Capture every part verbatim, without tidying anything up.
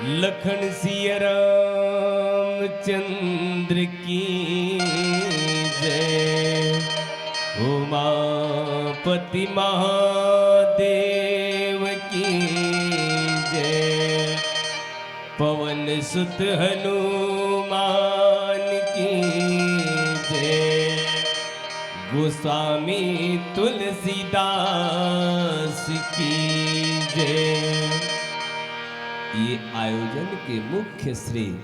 लखन सिया रामचंद्र की जय, उमापति महादेव की जय, पवन सुत हनुमान की जय, गोस्वामी तुलसीदास की जय। ये आयोजन के मुख्य श्रेय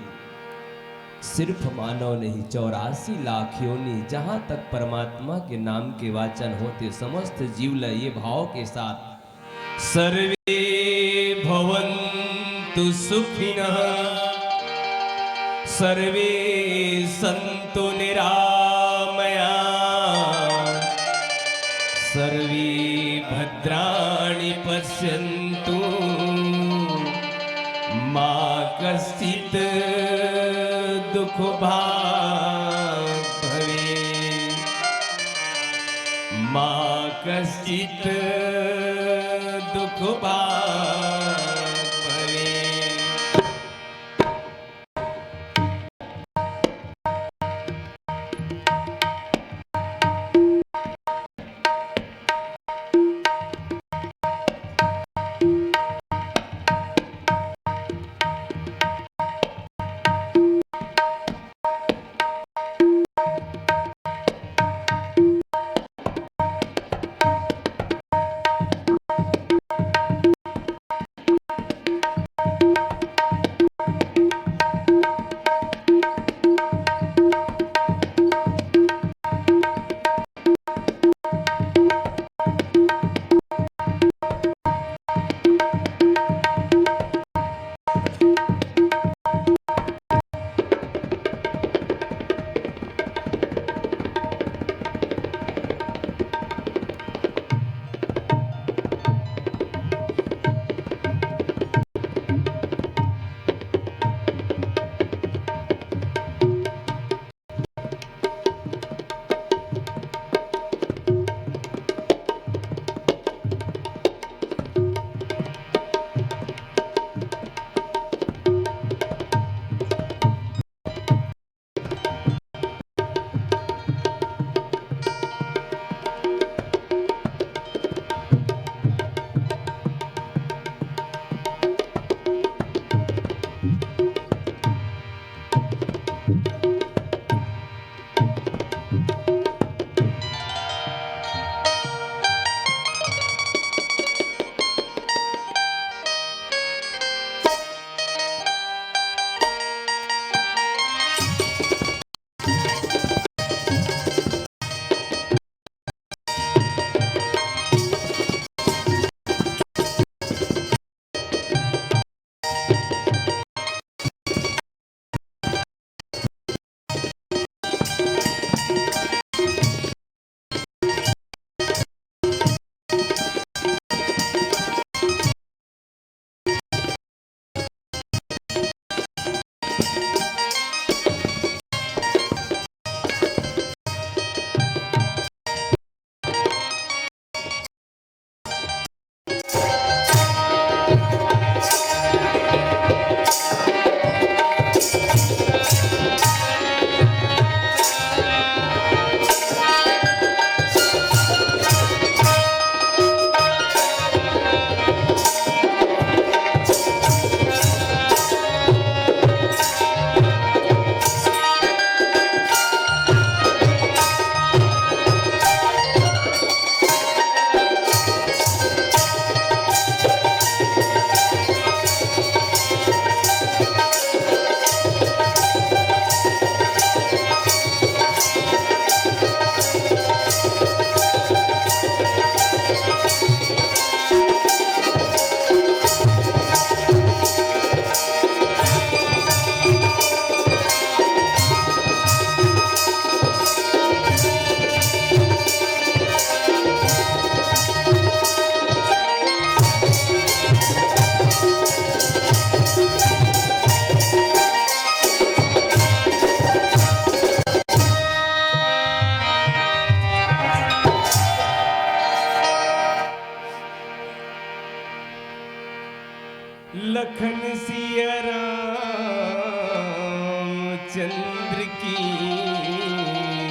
सिर्फ मानव नहीं, चौरासी लाख योनि, जहाँ तक परमात्मा के नाम के वाचन होथे, समस्त जीव ला ये भाव के साथ सर्वे भवन्तु सुखिनः, सर्वे सन्तु निरामया, सर्वे भद्राणि पश्यन्तु, मा कश्चित् दुःख भाग् भवेत्, मा कश्चित् दुःख भाग् भवेत्। लखन सिया राम चंद्र की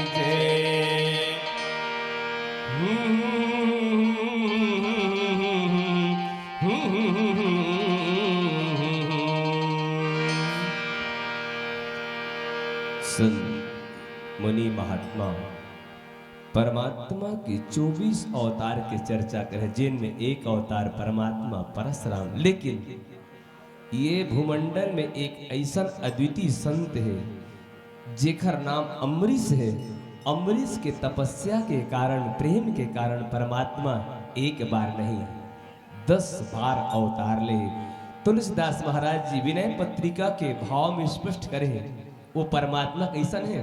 जय। संत मुनि महात्मा परमात्मा के चौबीस अवतार के चर्चा करे, जेन में एक अवतार परमात्मा परसराम। लेकिन ये भूमंडल में एक ऐसन अद्वितीय संत हे, जेकर नाम अम्बरीश हे। अम्बरीश के तपस्या के कारण, प्रेम के कारण परमात्मा एक बार नहीं, दस बार अवतार ले। तुलसीदास महाराज जी विनय पत्रिका के भाव में स्पष्ट करे हे, वो परमात्मा कैसन हे।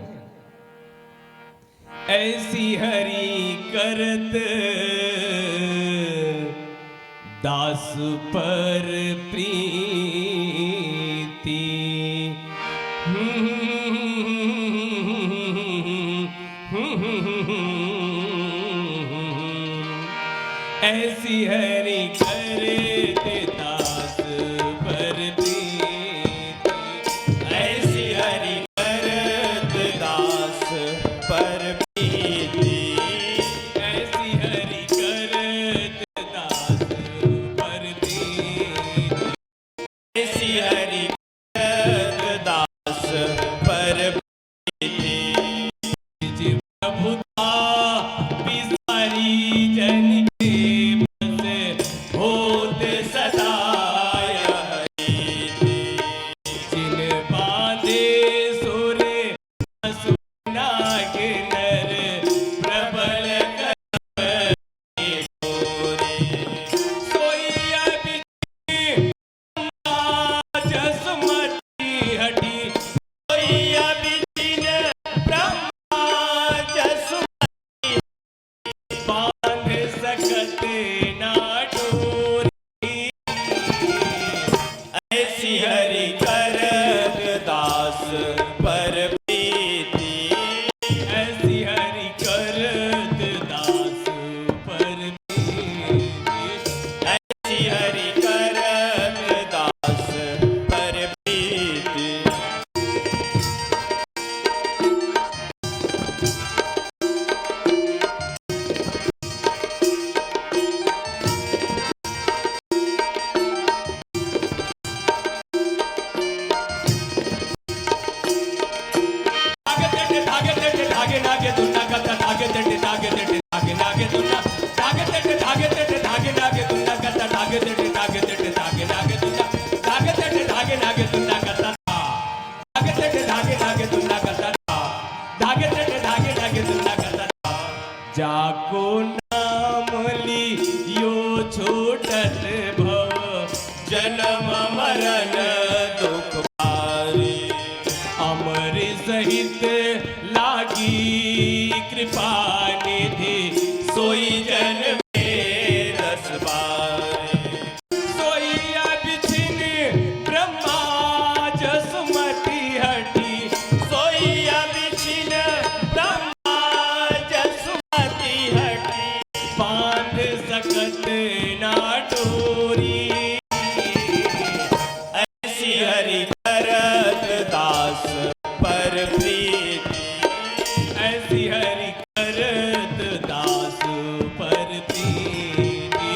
ऐसी हरि करत दास पर प्रीति। ऐसी हरि करत दास पर प्रीति। ऐसी हरि करत दास पर प्रीति। ऐसी हरि करत दास पर प्रीति। ऐसी हरि करत दास पर प्रीति। प्रभुता बिसारी जन के बस होत सदा यह रीति। जिन बांधे सुर असुर नाग नर प्रबल करम डोरे। सोई अवधि ब्रह्मा जसुमति हठी। सोई अवधि ब्रह्मा जसुमति बांध सकत ना डोरी। ऐसी हरि करत दास पर प्रीति। ऐसी हरि करत दास पर प्रीति। ऐसी हरि करत दास पर प्रीति। धागे तेटे धागे तेटे धागे नागे दुन्ना कत्ता धागे तेटे धागे तेटे धागे नागे दुन्ना धागे तेटे धागे तेटे धागे नागे दुन्ना कत्ता धागे तेटे धागे तेटे धागे नागे दुन्ना धागे तेटे धागे नागे दुन्ना कत्ता धागे तेटे धागे नागे तुन्ना करता था। धागे तेटे धागे नागे तुन्ना करता था। जाको नाम लियो छूटत भव जन्म मरण दुख भारी। अमर सहित लागी कृपा निधि सोई जन में दस बारी। सोई अविछिन ब्रह्मा जसुमति हठी। सोई अविछिन ब्रह्मा जसुमति हठी। बांध सकत ना डोरी। ऐसी हरि करत दास पर प्रीति। ऐसी हरि करत दास पर प्रीति।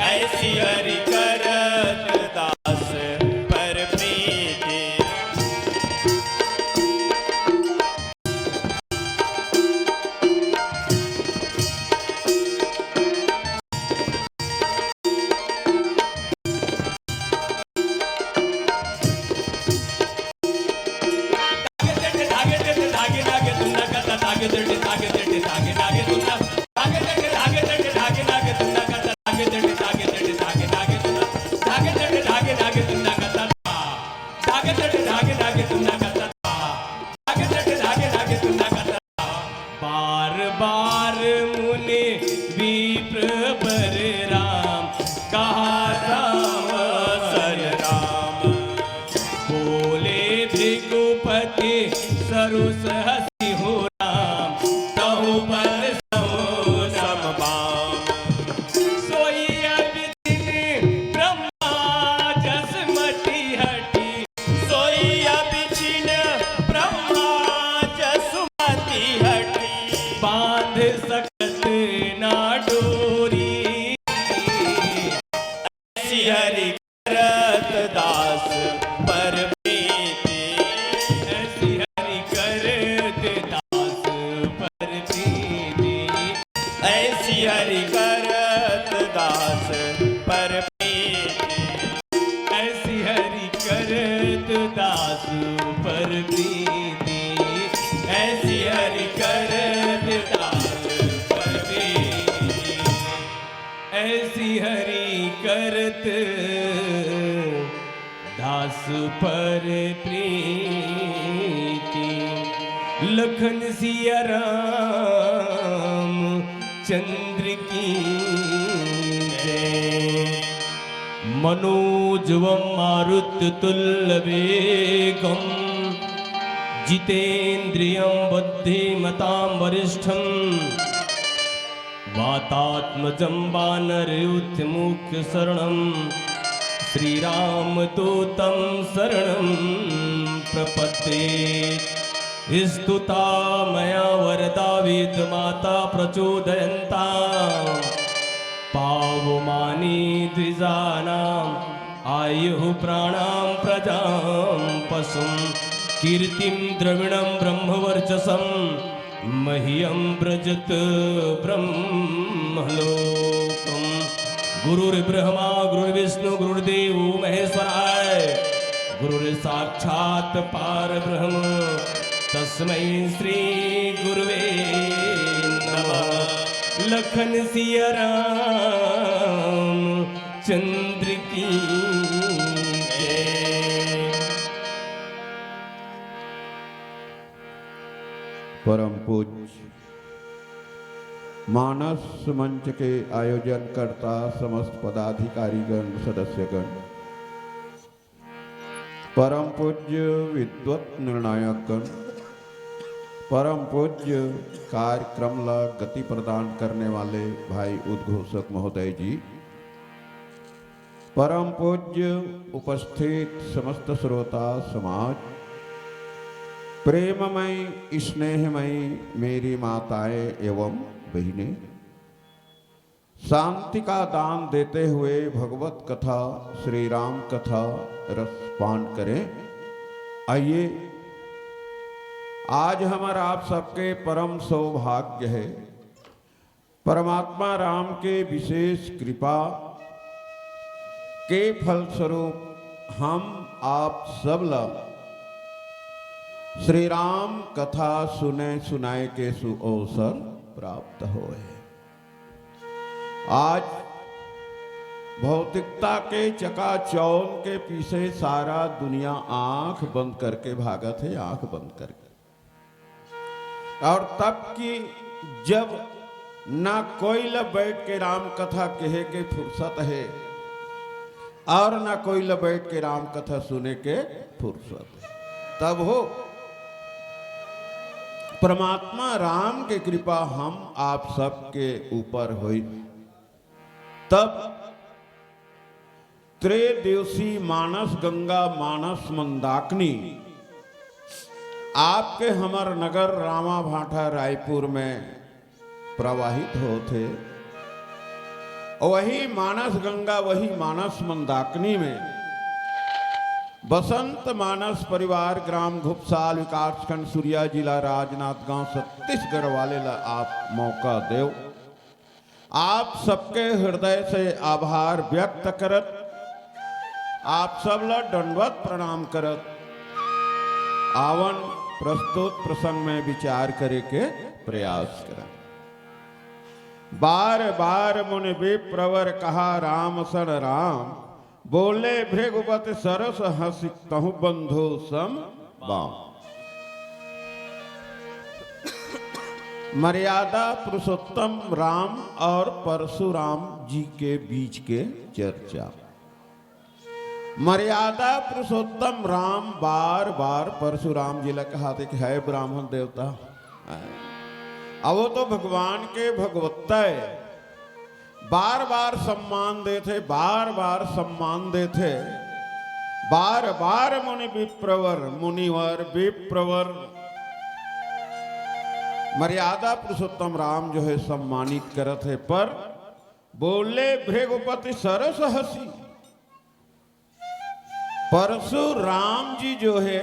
ऐसी हरि करत दास पर प्रीति। बार बार मुनि विप्र बर राम, कहा राम सन राम। बोले भृगुपति सरुस हँसिहु राम, तहु बल सहु सम बाम। सोई अवधि ब्रह्मा जस ऐसी हरि करत दास पर प्रीति, ऐसी हरि करत दास पर प्रीति, ऐसी हरि करत दास पर प्रीति, ऐसी हरि करत दास पर प्रीति, ऐसी हरि करत दास पर प्रीति, ऐसी हरि करत दास पर प्रीति। लखन सिया राम चंद्र की जय। मनोजवम मारुत तुल्य वेगम जितेंद्रियम बुद्धिमताम वरिष्ठम वातात्मजं वानरयूथमुख्य शरणं श्रीरामदूतं शरणं प्रपद्ये। स्तुता मया वरदा वेदमाता प्रचोदयन्ता पावमानि द्विजानां आयुः प्राणां प्रजां पशुं कीर्तिं द्रविणं ब्रह्मवर्चसं मह्यं व्रजत ब्रह्मलोकम्। गुरुर्ब्रह्मा गुरुर्विष्णु गुरुर्देवो महेश्वराय गुरुर्साक्षात् परब्रह्म तस्मै श्री गुरुवे नमः। लखन सिया राम चंद्र की जय। परम पूज्य मानस मंच के आयोजनकर्ता, समस्त पदाधिकारीगण, सदस्यगण, परम पूज्य विद्वत निर्णायकगण, परम पूज्य कार्यक्रम ला गति प्रदान करने वाले भाई उद्घोषक महोदय जी, परम पूज्य उपस्थित समस्त श्रोता समाज, प्रेममय स्नेहमय मेरी माताएं एवं बहिनें, शांति का दान देते हुए भगवत कथा, श्री राम कथा रस पान करें। आइए, आज हमर आप सबके परम सौभाग्य है, परमात्मा राम के विशेष कृपा के फलस्वरूप हम आप सब ला श्री राम कथा सुने सुनाए के सुअवसर प्राप्त होए। आज भौतिकता के चकाचौंध के पीछे सारा दुनिया आंख बंद करके भागत है, आंख बंद करके। और तब कि जब ना कोई ल बैठ के राम कथा कहे के फुर्सत है और ना कोई ल बैठ के राम कथा सुने के फुर्सत है, तब हो परमात्मा राम के कृपा हम आप सबके ऊपर होई। तब त्रयोदशी मानस गंगा मानस मंदाकिनी आपके हमर नगर रामा भाटा रायपुर में प्रवाहित होत हे। वही मानस गंगा, वही मानस मंदाकिनी में बसंत मानस परिवार, ग्राम घुपसाल, विकासखंड सुरिया, जिला राजनांदगांव, छत्तीसगढ़ वाले ला आप मौका देव। आप सबके हृदय से आभार व्यक्त करत, आप सब ला दंडवत प्रणाम करत, आवन प्रस्तुत प्रसंग में विचार करे के प्रयास करन। बार बार मुनि विप्रवर कहा राम सण राम, बोले भृगुपति सरस हँसि तहु बंधु सम बाम। मर्यादा पुरुषोत्तम राम और परशुराम जी के बीच के चर्चा। मर्यादा पुरुषोत्तम राम बार बार परशुराम जी ला कहा थे कि हे ब्राह्मण देवता, अब वो तो भगवान के भगवत्ता है, बार बार सम्मान देथे, बार बार सम्मान देथे, बार बार मुनि विप्रवर, मुनिवर विप्रवर मर्यादा पुरुषोत्तम राम जो है सम्मानित करत है, पर बोले भृगुपति सरस हँसी, परशुराम जी जो हे,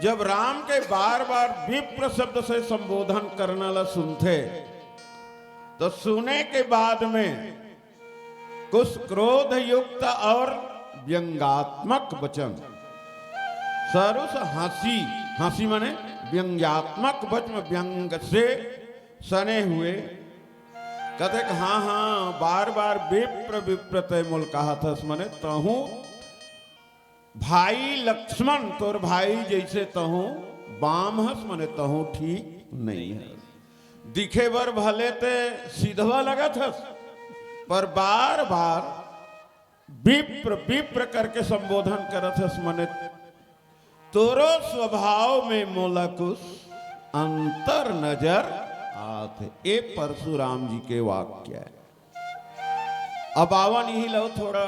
जब राम के बार बार विप्र शब्द से संबोधन करना ला सुनथे, तो सुने के बाद में कुछ क्रोध युक्त और व्यंगात्मक वचन, सरस हंसी, हंसी माने व्यंग्यात्मक वचन, व्यंग से सने हुए, कथे कि हाँ हाँ, बार बार विप्र विप्र तय मोल कहा थस, मने तहूँ भाई लक्ष्मण तोर भाई जैसे तहूँ बाम हस, मने तहूँ ठीक नहीं हस। दिखे बर भले ते सिधवा लगत हस, पर बार बार विप्र विप्र करके संबोधन करत हस, मने तोरो स्वभाव में मोला कुछ अंतर नजर आत हे। ए परशुराम जी के वाक्य हे। अब आवन इही लो थोड़ा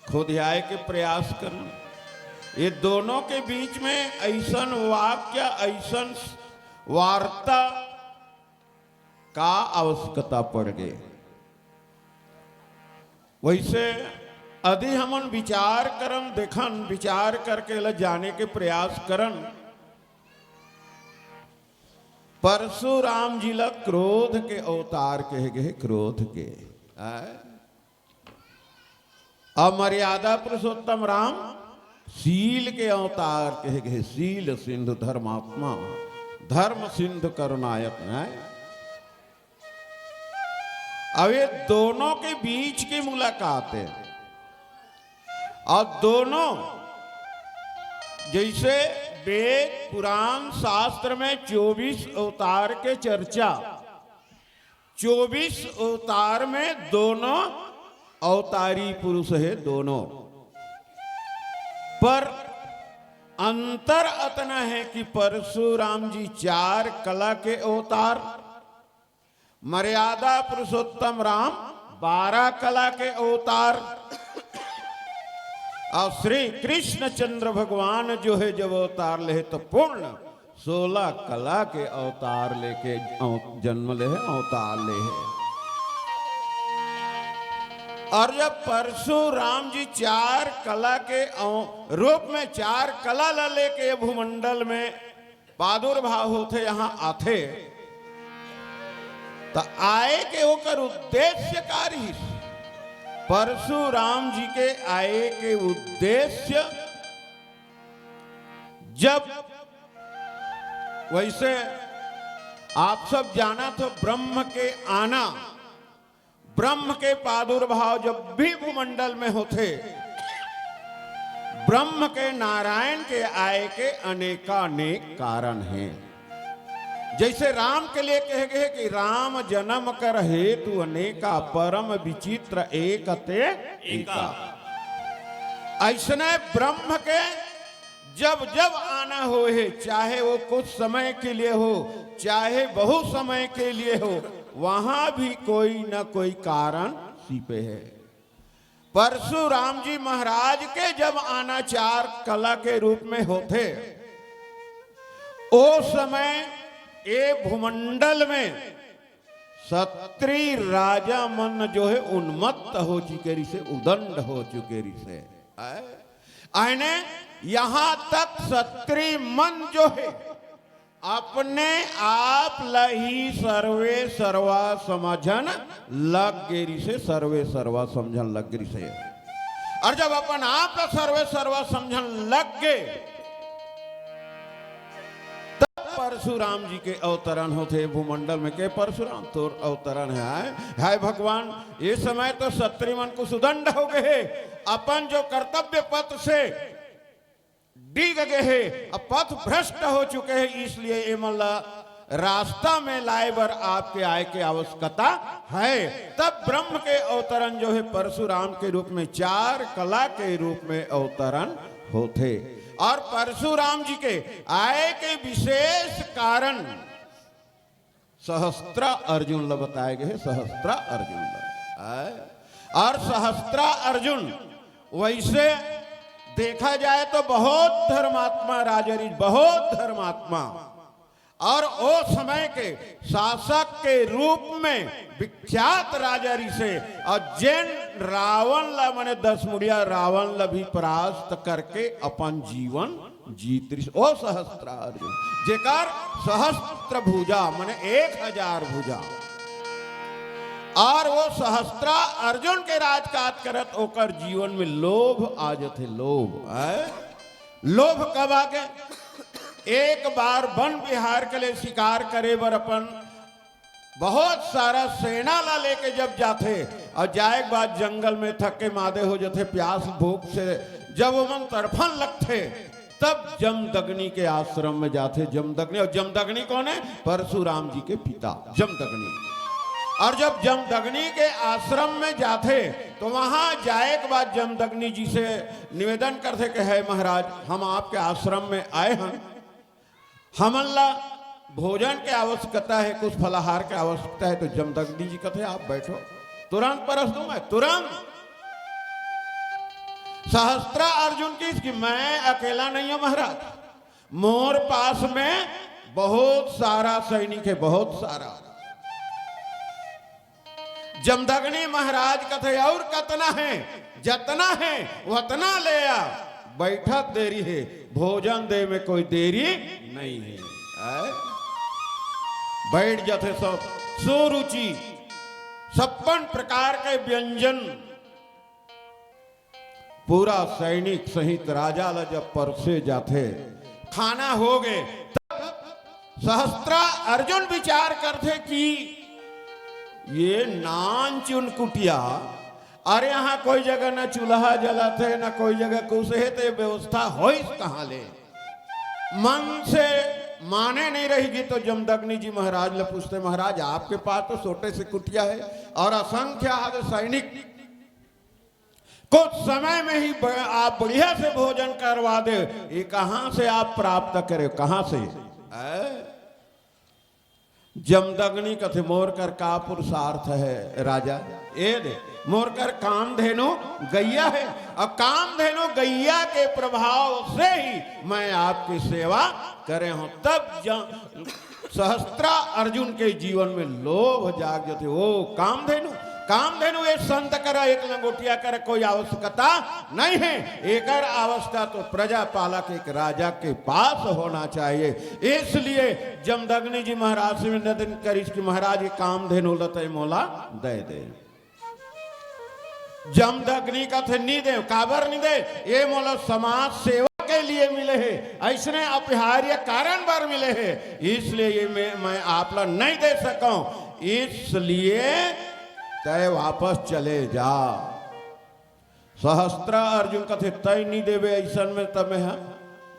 खुदियाए के प्रयास करन। ये दोनों के बीच में ऐसन वाक्य, ऐसन वार्ता का आवश्यकता पड़ गए। वैसे अदि हमन विचार करन, देखन, विचार करके ल जाने के प्रयास करन। परशुराम जी ल क्रोध के अवतार कहे गए, क्रोध के। आय? अउ मर्यादा पुरुषोत्तम राम शील के अवतार कहे गए, शील सिंधु धर्मात्मा, धर्म सिंधु करुणायक है। अब ये दोनों के बीच की मुलाकात है। और दोनों, जैसे वेद पुराण शास्त्र में चौबीस अवतार के चर्चा, चौबीस अवतार में दोनों अवतारी पुरुष है, दोनों। पर अंतर अतना है कि परशुराम जी चार कला के अवतार, मर्यादा पुरुषोत्तम राम बारह कला के अवतार, और श्री कृष्णचंद्र भगवान जो है जब अवतार ले तो पूर्ण सोलह कला के अवतार लेके अव-, जन्म ले है, अवतार ले है। और जब परशुराम जी चार कला के अव-, रूप में चार कला ला लेके ये भूमंडल में प्रादुर्भाव होथे, यहाँ आथे, त आए के ओकर उद्देश्य का रहिस? परशुराम जी के आए के उद्देश्य, जब वैसे आप सब जानत हो, ब्रह्म के आना, ब्रह्म के प्रादुर्भाव जब भी भूमंडल में होथे, ब्रह्म के, नारायण के आए के अनेकानेक कारण हैं। जैसे राम के लिए कहे गए कि राम जन्म कर हेतु अनेका, परम विचित्र एक ते एका। ऐसने ब्रह्म के जब जब आना होहे, चाहे वो कुछ समय के लिए हो, चाहे बहुत समय के लिए हो, वहां भी कोई न कोई कारण छिपे है। परशुराम जी महाराज के जब आना चार कला के रूप में होथे, ओ समय ए भूमंडल में क्षत्रिय राजा मन जो है उन्मत्त हो चुके रिसे, उदंड हो चुके रिसे। आय? आयने यहाँ तक क्षत्रिय मन जो है अपने आप ल ही सर्वे सर्वा समझन लग गे रिसे, सर्वे सर्वा समझन लग गे रिसे। और जब अपन आप ल सर्वे सर्वा समझन लग गे, तब परशुराम जी के अवतरण होथे भूमंडल में। के परशुराम तोर अवतरण है, हाय, हाय भगवान, ये समय तो क्षत्रिय मन कुछ उदंड हो गए हे, अपन जो कर्तव्य पथ से डिग गए हे, अब पथ भ्रष्ट हो चुके हैं, इसलिए एमन ला रास्ता में लाए बर आपके आए के आवश्यकता है। तब ब्रह्म के अवतरण जो है परशुराम के रूप में, चार कला के रूप में अवतरण होथे। और परशुराम जी के आए के विशेष कारण सहस्त्र अर्जुन ला बताए गए हे, सहस्त्र अर्जुन ला। आय? और सहस्त्र अर्जुन वैसे देखा जाए तो बहुत धर्मात्मा राजा रिहिस, बहुत धर्मात्मा। और ओ समय के शासक के रूप में विख्यात राजा रिहिसे, और जेन रावण ला, माने दस मुड़िया रावण ला भी परास्त करके अपन जीवन जीत रिहिसे, ओ सहस्त्र अर्जुन, जेकर सहस्त्र भुजा, माने एक हजार भुजा। और ओ सहस्त्र अर्जुन के राजकाज करत ओकर जीवन में लोभ आ जथे, लोभ, हैं? लोभ कब आगे? एक बार वन विहार के लिए शिकार करे बर अपन बहुत सारा सेना ला लेके जब जाथे, और जाए के बाद जंगल में थक के मादे हो जथे, प्यास भूख से जब ओमन तड़फन लगथे, तब जमदग्नि के आश्रम में जाथे। जमदग्नि, और जमदग्नि कौन है? परशुराम जी के पिता जमदग्नि। और जब जमदग्नि के आश्रम में जाथे, तो वहां जाए के बाद जमदग्नि जी से निवेदन करथे कि हे महाराज, हम आपके आश्रम में आए हैं, हमन ला भोजन के आवश्यकता है, कुछ फलाहार के आवश्यकता है। तो जमदग्नि जी कथे, आप बैठो, तुरंत परस दूं मैं, तुरंत। सहस्त्र अर्जुन किहिस कि मैं अकेला नहीं हूं महाराज, मोर पास में बहुत सारा सैनिक है, बहुत सारा। जमदग्नि महाराज कथे, और कतना है, जतना है वतना ले आ, बैठत देरी है, भोजन दे में कोई देरी नहीं है। आय? बैठ जाथे सब, सुरुचि, छप्पन प्रकार के व्यंजन, पूरा सैनिक सहित राजा ला जब परसे जाथे, खाना हो गए, तब सहस्त्र अर्जुन विचार करथे कि ये नान चुन कुटिया, अरे यहाँ कोई जगह न चूल्हा जलत है, न कोई जगह कुछ है, तो ये व्यवस्था होइस कहाँ ले? मन से माने नहीं रहेगी तो जमदग्नि जी महाराज ले पूछते, महाराज, आपके पास तो छोटे से कुटिया है और असंख्य आदि सैनिक, कुछ समय में ही ब-, आप बढ़िया से भोजन करवा दे, ये कहाँ से आप प्राप्त करे, कहाँ से? ऐ? जमदग्नि कथे, मोर कर का पुरुषार्थ है राजा, ए दे, मोर कर कामधेनु गैया है, और कामधेनु गैया के प्रभाव से ही मैं आपकी सेवा करे हूं। तब जम-, सहस्त्र अर्जुन के जीवन में लोभ जाग जथे। ओ कामधेनु, कामधेनु ये संत करा, एक लंगोटिया करा कोई आवश्यकता नहीं है, एकर आवश्यकता तो प्रजा पालक एक राजा के पास होना चाहिए। इसलिए जमदग्नि जी महाराज से निवेदन करिस कि महाराज, ये कामधेनु ला तय मोला दे दे। जमदग्नि कथे, नी दे, काबर नी दे? ये मोला समाज सेवा के लिए मिले है, ऐसने अपरिहार्य कारण बर मिले है, इसलिए ये मैं, मैं आप ला नहीं दे सकूं, इसलिए तय वापस चले जा। सहस्त्र अर्जुन कथे, तय नी देवे, ऐसन में तमे हा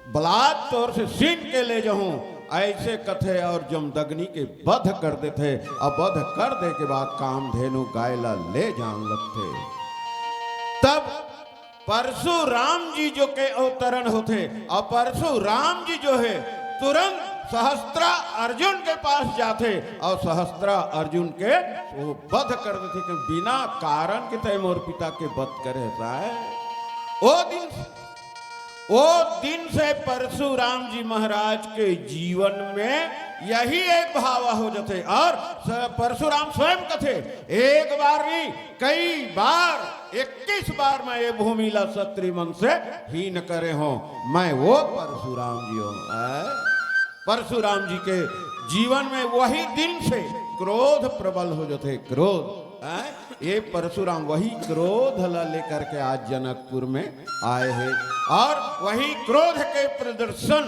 बलात् तोर से छीन के ले जाहूं, ऐसे कथे और जमदग्नि के वध कर देथे। अब वध कर दे के बाद कामधेनु गाय ला ले जान लगथे। तब परशुराम जी जो के अवतरण होथे, और परशुराम जी जो है तुरंत सहस्त्र अर्जुन के पास जाथे और सहस्त्र अर्जुन के वो वध कर देथे कि बिना कारण के तय मोर पिता के वध करे है। ओ दिन ओ दिन से परशुराम जी महाराज के जीवन में यही एक भाव हो जाथे। और स-, परशुराम स्वयं कथे, एक बार नहीं, कई बार, इक्कीस बार मैं ये भूमि ला क्षत्रिय मन से हीन करे हूं। मैं वो परशुराम जी हूं। ऐ? परशुराम जी के जीवन में वही दिन से क्रोध प्रबल हो जाथे, क्रोध। ऐ? ये परशुराम वही क्रोध ला लेकर के आज जनकपुर में आए हैं और वही क्रोध के प्रदर्शन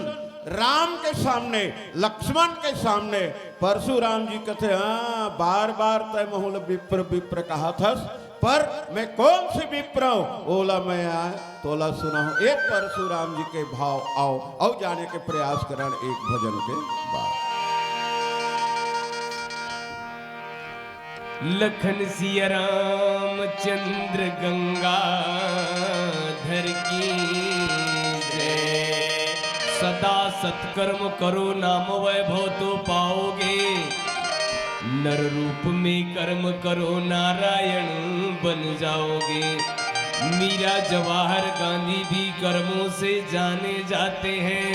राम के सामने, लक्ष्मण के सामने परशुराम जी कथे, हां, बार बार तय मोला विप्र विप्र कहत हस, पर मैं कौन से विप्र हूं? ओला मैं आय तोला सुनाहूं। एक परशुराम जी के भाव आओ, आओ जाने के प्रयास करन एक भजन के बाद। लखन सिया रामचंद्र गंगाधर की जय। सदा सत्कर्म करो, नाम वैभव तो पाओगे। नर रूप में कर्म करो, नारायण बन जाओगे। मीरा, जवाहर, गांधी भी कर्मों से जाने जाते हैं।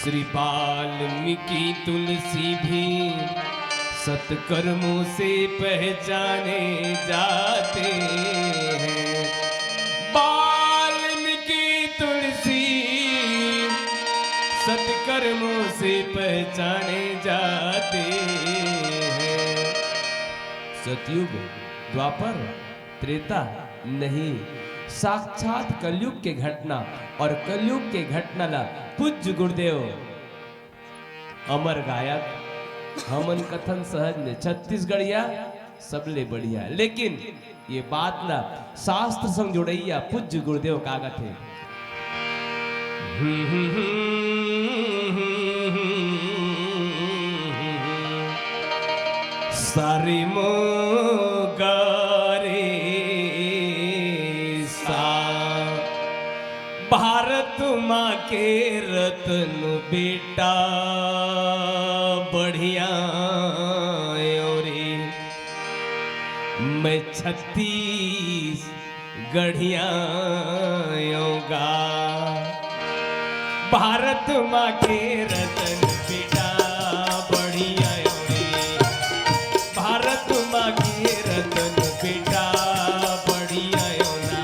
श्री वाल्मीकि तुलसी भी सत्कर्मों से पहचाने जाते हैं। वाल्मीकि तुलसी सत्कर्मों से पहचाने जाते हैं। सतयुग, द्वापर, त्रेता नहीं, साक्षात कलयुग के घटना। और कलयुग के घटना ला पूज्य गुरुदेव अमर गायक, हमन कथन सहज में छत्तीसगढ़िया सबले बढ़िया। लेकिन ये बात ला शास्त्र संग जोड़इया पूज्य गुरुदेव का कथे। सारी मोगारे सा भारत माँ के रतन बेटा बढ़िया रे। मैं छत्तीस गढ़िया गा। भारत माँ के रतन बेटा बढ़िया रे। भारत माँ के रतन बेटा बढ़िया ना।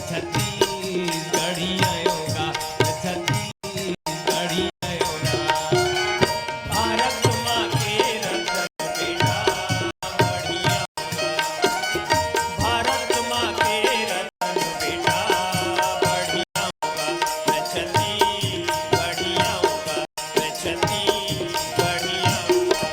छत्तीस गढ़िया गा। छत्तीस गढ़िया ना। भारत माँ के रतन बेटा बढ़िया। भारत माँ के रतन बेटा बढ़िया होगा, छत्तीस बढ़िया होगा, छत्तीस बढ़िया होगा।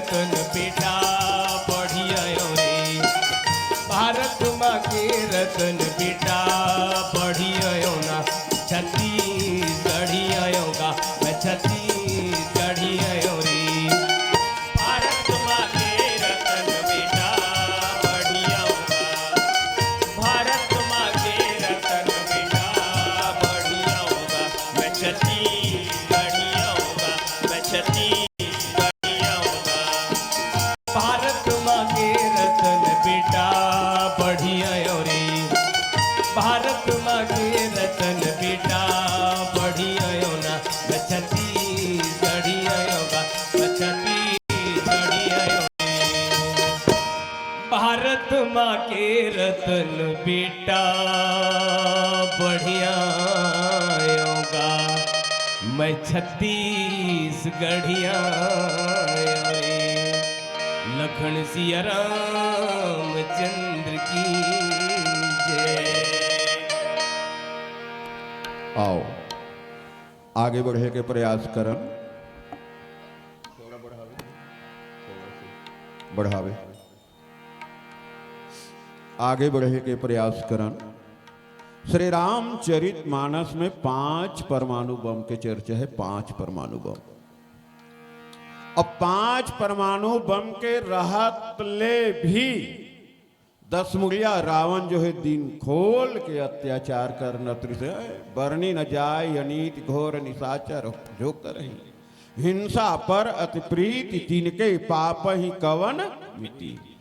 रतन बेटा पढ़िया रे, भारत माँ के रतन बेटा पढ़िया ना, छत्तीसगढ़िया गा, मैं छत्तीसगढ़िया रे। भारत माँ के रतन बेटा पढ़िया गा, भारत माँ के रतन बेटा पढ़िया गा, मैं छत्तीसगढ़िया गा, मैं छत्तीसगढ़िया गा। भारत माँ के रतन बेटा पढ़िया रे, भारत माँ के रतन बेटा पढ़िया ना, मैं छत्तीसगढ़िया गा, मैं छत्तीसगढ़िया रे। भारत माँ के रतन बेटा पढ़िया गा, मैं छत्तीसगढ़िया रे। लखन सिया रामचंद्र की जय। आओ, आगे बढ़े के प्रयास करन। थोड़ा बढ़ावे, थोड़ा सा बढ़ावे। आगे बढ़े के प्रयास करन। श्री रामचरित मानस में पांच परमाणु बम के चर्चा हे, पांच परमाणु बम। अब पांच परमाणु बम के रहत ले भी दसमुड़िया रावण जो हे, दिन खोल के अत्याचार करत रिहिस हे, बरनी न जाय अनीति घोर निशाचर जो करहिं, हिंसा पर अति प्रीति तिनके पापहिं कवन मिटी।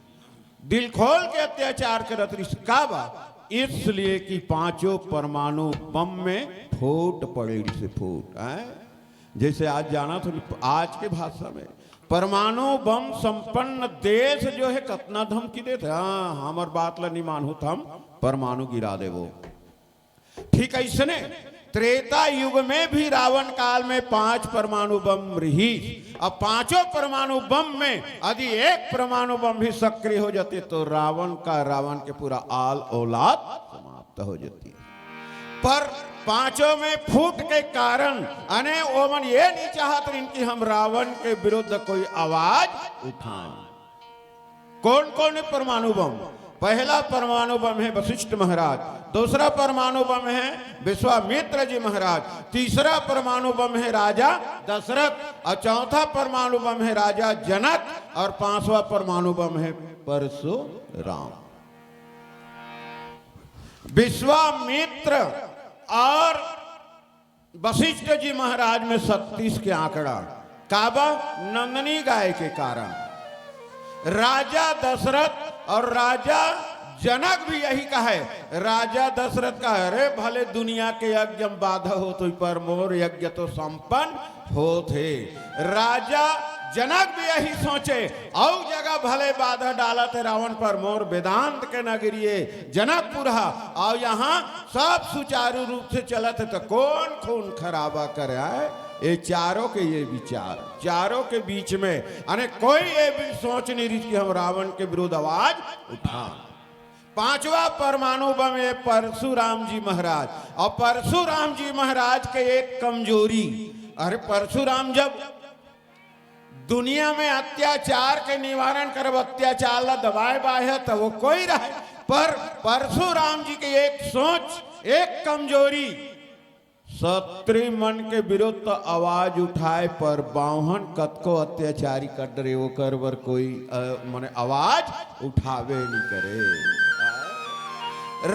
दिल खोल के अत्याचार करत रिहिस। का बा? इसलिए कि पांचों परमाणु बम में फूट पड़े रिहिस हे, फूट, हैं? जैसे आज जाना तो आज के भाषा में परमाणु बम संपन्न देश जो हे, कतना धमकी देत हे, हाँ, हमर बात ला नहीं मानहू त हम परमाणु गिरा देबो। ठीक अइसने त्रेता युग में भी रावण काल में पांच परमाणु बम रिहिस। अब पांचों परमाणु बम में यदि एक परमाणु बम भी सक्रिय हो जाते तो रावण का, रावण के पूरा आल औलाद समाप्त हो जाती। पर पांचों में फूट के कारण अने ओमन ये नहीं चाहत रहिन कि हम रावण के विरुद्ध कोई आवाज उठाएं। कौन कौन हे परमाणु बम? पहला परमाणु बम हे वशिष्ठ महाराज, दूसरा परमाणु बम हे विश्वामित्र जी महाराज, तीसरा परमाणु बम हे राजा दशरथ, और चौथा परमाणु बम हे राजा जनक, और पांचवा परमाणु बम हे परशुराम। विश्वामित्र और वशिष्ठ जी महाराज में छत्तीस के आंकड़ा। काबा? नंदनी गाय के कारण। राजा दशरथ और राजा जनक भी यही कहे। राजा दशरथ कहे, "अरे, भले दुनिया के यज्ञ में बाधा होत होही, पर मोर यज्ञ तो संपन्न होत हे।" राजा जनक भी यही सोचे, "अउ जगह भले बाधा डालत हे रावण, पर मोर वेदांत के नगरी हे जनकपुर हा, अउ यहाँ सब सुचारू रूप से चलत हे, तो कौन खून खराबा करे?" आय, ये चारों के ये विचार, चारों के बीच में, अने कोई ये भी सोच नहीं रही कि हम रावण के विरुद्ध आवाज उठा। पांचवा परमाणु बम हे परशुराम जी महाराज। और परशुराम जी महाराज के एक कमजोरी, अरे, परशुराम जब दुनिया में अत्याचार के निवारण करब, अत्याचार ला दबाए बाहे, त वो कोई रहे, पर परशुराम जी के एक सोच, एक कमजोरी, क्षत्रिय मन के विरुद्ध आवाज उठाए, पर बावहन कतको अत्याचारी कर डरे, ओकर बर कोई, अ, मने आवाज उठावे नहीं करे।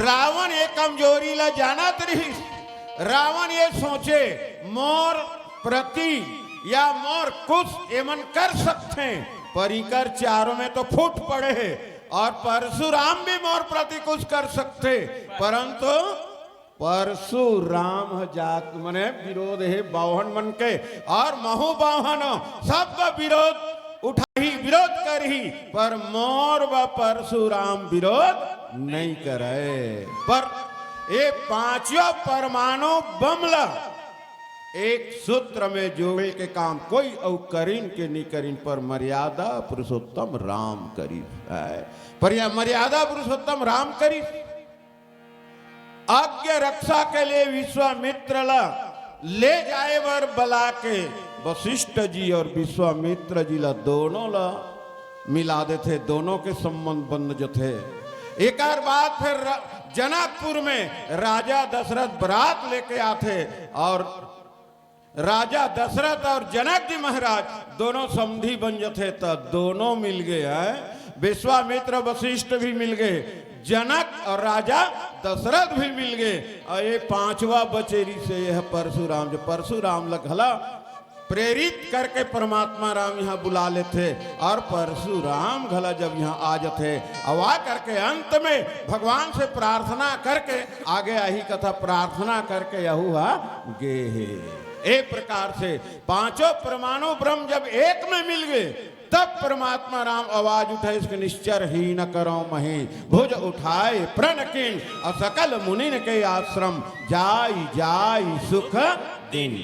रावण ये कमजोरी ला जानत रहिस। रावण ये सोचे, मोर प्रति या मोर कुछ एमन कर सकथे, पर इकर चारों में तो फूट पड़े हे, और परशुराम भी मोर प्रति कुछ कर सकथे, परंतु परशुराम ह जात मने विरोध हे बावहन मन के, और महू बावहन सब विरोध उठाही, विरोध करही, पर मोर व परशुराम विरोध नहीं करे। पर ये पांचों परमाणु बम ला एक सूत्र में जोड़े के काम कोई अउ करिन के नहीं करिन, पर मर्यादा पुरुषोत्तम राम करिस। पर यह मर्यादा पुरुषोत्तम राम करिस। आज्ञा रक्षा के लिए विश्वामित्र ला ले जाए बर बला के वशिष्ठ जी और विश्वामित्र जी ला, दोनों ला मिला देथे, दोनों के संबंध बन जथे। एकर बाद फिर र-, जनकपुर में राजा दशरथ बरात लेके आथे और राजा दशरथ और जनक जी महाराज दोनों समधी बन जथे, त दोनों मिल गए हैं। विश्वामित्र वशिष्ठ भी मिल गए, जनक और राजा दशरथ भी मिल गए, और ये पांचवा बचेरी से यह परशुराम, जो परशुराम ला घला प्रेरित करके परमात्मा राम यहाँ बुला लेथे, और परशुराम घला जब यहाँ आ जथे, अब आ करके अंत में भगवान से प्रार्थना करके आगे आही कथा, प्रार्थना करके यहू हा गे हे। एक प्रकार से पांचों परमाणु ब्रह्म जब एक में मिल गए, तब परमात्मा राम आवाज उठाए, इसके निश्चर ही न करो मही, भुज उठाए प्रण किन, और सकल मुनिन के आश्रम, जाई जाई सुख दिन।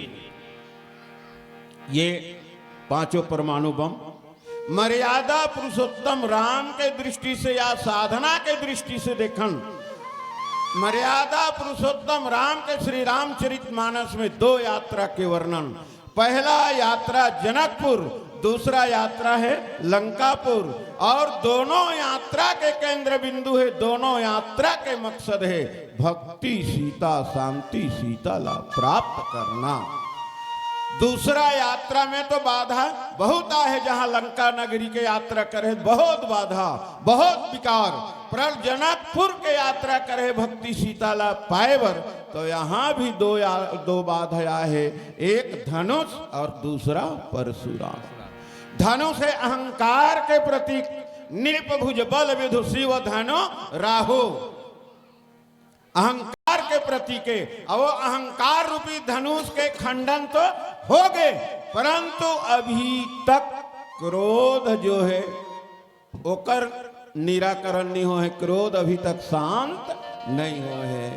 ये पांचों परमाणु बम मर्यादा पुरुषोत्तम राम के दृष्टि से या साधना के दृष्टि से देखन, मर्यादा पुरुषोत्तम राम के श्री रामचरित मानस में दो यात्रा के वर्णन। पहला यात्रा जनकपुर, दूसरा यात्रा है लंकापुर, और दोनों यात्रा के केंद्र बिंदु है, दोनों यात्रा के मकसद है भक्ति सीता, शांति सीता ला प्राप्त करना। दूसरा यात्रा में तो बाधा बहुत आहे, जहां लंका नगरी के यात्रा करे बहुत बाधा, बहुत विकार, पर जनकपुर के यात्रा करे भक्ति सीता ला पाए बर, तो यहाँ भी दो या, दो बाधा आहे, एक धनुष और दूसरा परशुराम। धनुष है अहंकार के प्रतीक, नृप भुज बल विधु शिव धनु राहु। अहंकार के प्रतीक है, अब वो अहंकार रूपी धनुष के खंडन तो हो गए, परंतु अभी तक क्रोध जो है ओकर निराकरण नहीं हो है, क्रोध अभी तक शांत नहीं हो है।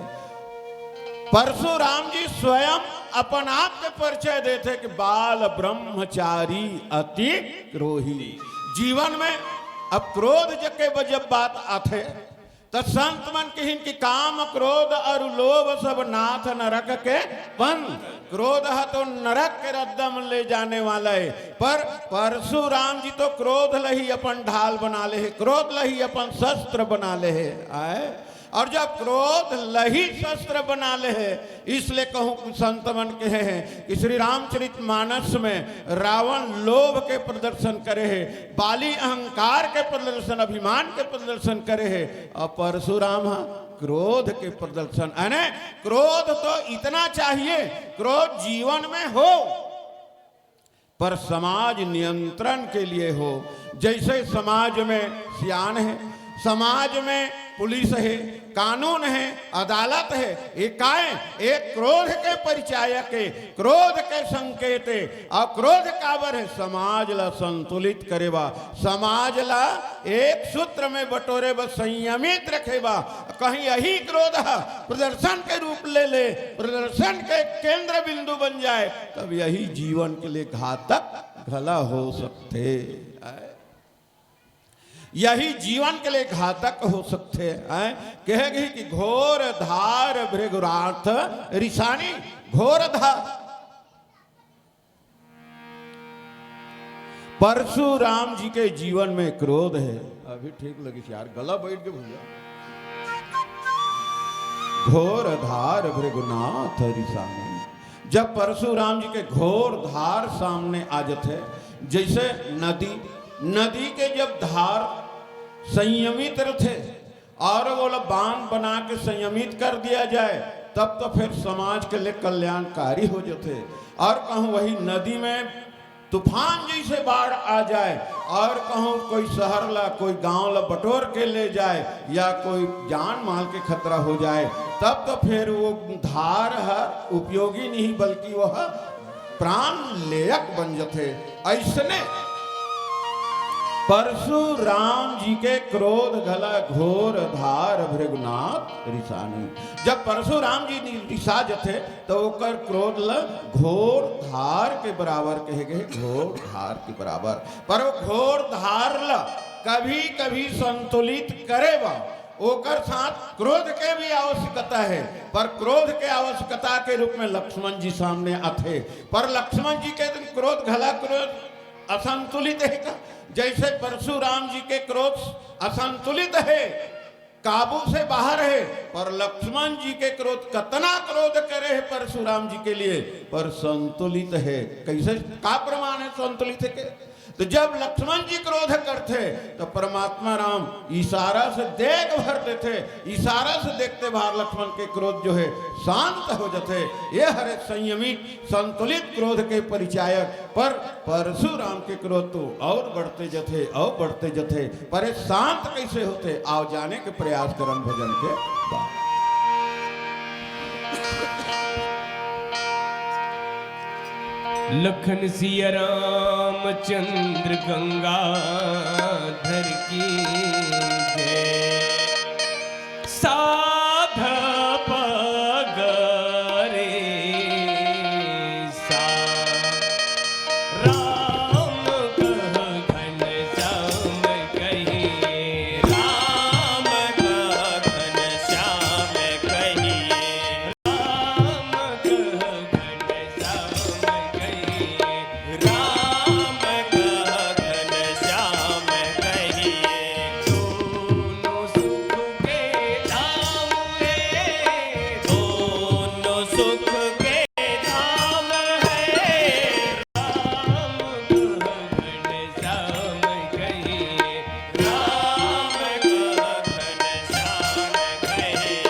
परशुराम जी स्वयं अपन आप के परिचय देथे कि बाल ब्रह्मचारी अति क्रोही। जीवन में अब क्रोध जके ब-, जब बात आथे, त संत मन कहिन कि काम, क्रोध और लोभ सब नाथ नरक के पंथ। क्रोध ह तो नरक के रद्दा में ले जाने वाला है, पर परशुराम जी तो क्रोध ल ही अपन ढाल बना ले है, क्रोध ल ही अपन शस्त्र बना ले है। आए? और जब क्रोध ल ही शस्त्र बना ले है, इसलिए कहूँ, कुछ संत मन कहे हैं कि श्री रामचरित मानस में रावण लोभ के प्रदर्शन करे है, बाली अहंकार के प्रदर्शन, अभिमान के प्रदर्शन करे है, और परशुराम ह क्रोध के प्रदर्शन। अने क्रोध तो इतना चाहिए, क्रोध जीवन में हो, पर समाज नियंत्रण के लिए हो। जैसे समाज में सियान है, समाज में पुलिस है, कानून है, अदालत है, ये काय? एक क्रोध के परिचायक है, क्रोध के संकेत है। और क्रोध काबर है? समाज ला संतुलित करे बा, समाज ला एक सूत्र में बटोरे बा, संयमित रखे बा। कहीं यही क्रोध ह प्रदर्शन के रूप ले ले, प्रदर्शन के केंद्र बिंदु बन जाए, तब यही जीवन के लिए घातक घला हो सकथे। यही जीवन के लिए घातक हो सकथे। हैं? कहे गई कि घोर धार भृगुनाथ रिसानी, घोर धार। परशुराम जी के जीवन में क्रोध है। अभी ठीक लगिस यार, गला बैठ के भैया। घोर धार भृगुनाथ रिसानी। जब परशुराम जी के घोर धार सामने आ जथे, जैसे नदी, नदी के जब धार संयमित रथे और ओला बांध बना के संयमित कर दिया जाए, तब तो फिर समाज के लिए कल्याणकारी हो जथे। और कहूँ वही नदी में तूफान जैसे बाढ़ आ जाए और कहूँ कोई शहर ला, कोई गांव ला बटोर के ले जाए या कोई जान माल के खतरा हो जाए, तब तो फिर वो धार ह उपयोगी नहीं, बल्कि वह प्राण लेयक बन जथे। ऐसने परशुराम जी के क्रोध घला घोर धार भृगुनाथ रिसानी। जब परशुराम जी नि-, रिसा जथे, तो ओकर क्रोध ल घोर धार के बराबर कहे गए, घोर धार के बराबर। पर वो घोर धार ल कभी कभी संतुलित करे बा, ओकर साथ क्रोध के भी आवश्यकता हे, पर क्रोध के आवश्यकता के रूप में लक्ष्मण जी सामने आथे। पर लक्ष्मण जी के दिन क्रोध घला क्रोध असंतुलित हे का? जैसे परशुराम जी के क्रोध असंतुलित हे, काबू से बाहर हे, पर लक्ष्मण जी के क्रोध, कतना क्रोध करे हे परशुराम जी के लिए, पर संतुलित हे। कैसे, का प्रमाण हे संतुलित हे के? तो जब लक्ष्मण जी क्रोध करथे, तो परमात्मा राम इशारा से देख भर देथे, इशारा से देखते बार लक्ष्मण के क्रोध जो हे शांत हो जाथे। ये हरे संयमित संतुलित क्रोध के परिचायक। पर परशुराम के क्रोध तो और बढ़ते जथे, और बढ़ते जथे। पर ये शांत कैसे होथे, आओ जाने के प्रयास करन भजन के बाद। लखन सिया रामचंद्र गंगाधर की जय। साध पगरे सा। राम कह घनश्याम कहिए, राम कह घनश्याम कहिए। राम कह घनश्याम कहिए, राम कह घनश्याम कहिए। दोनों सुख के धाम है, दोनों सुख के धाम है। राम कह घनश्याम कहिए, राम कह घनश्याम कहिए।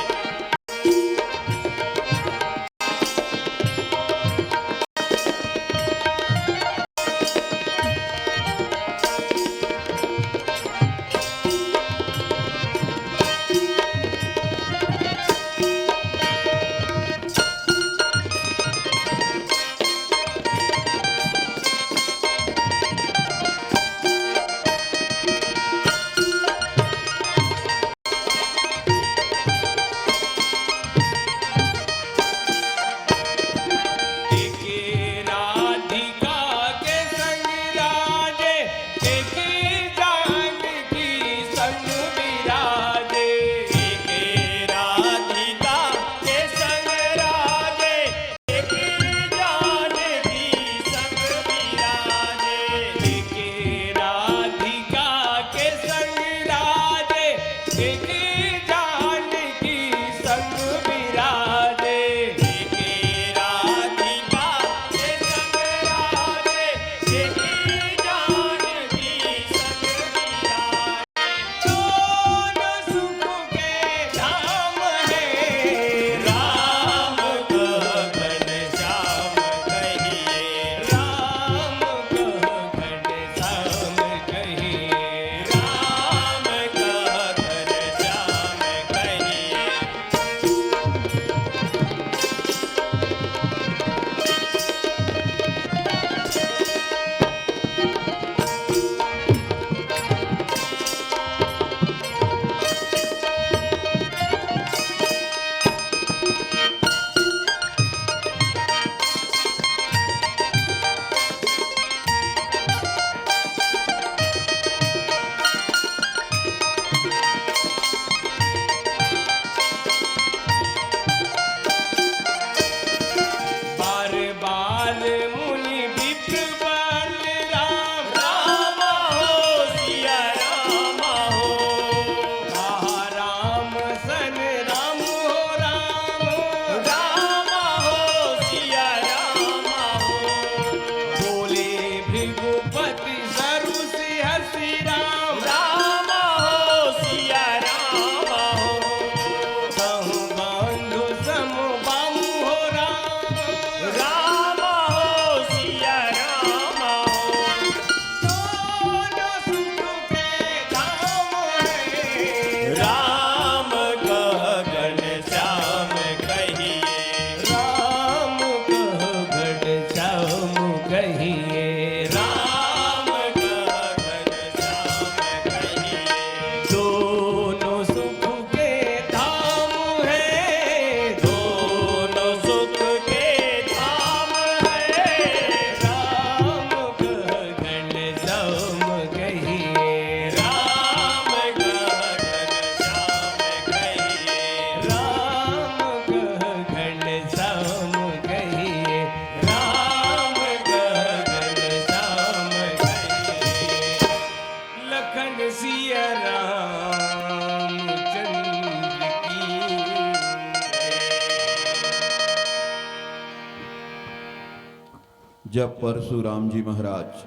जब परशुराम जी महाराज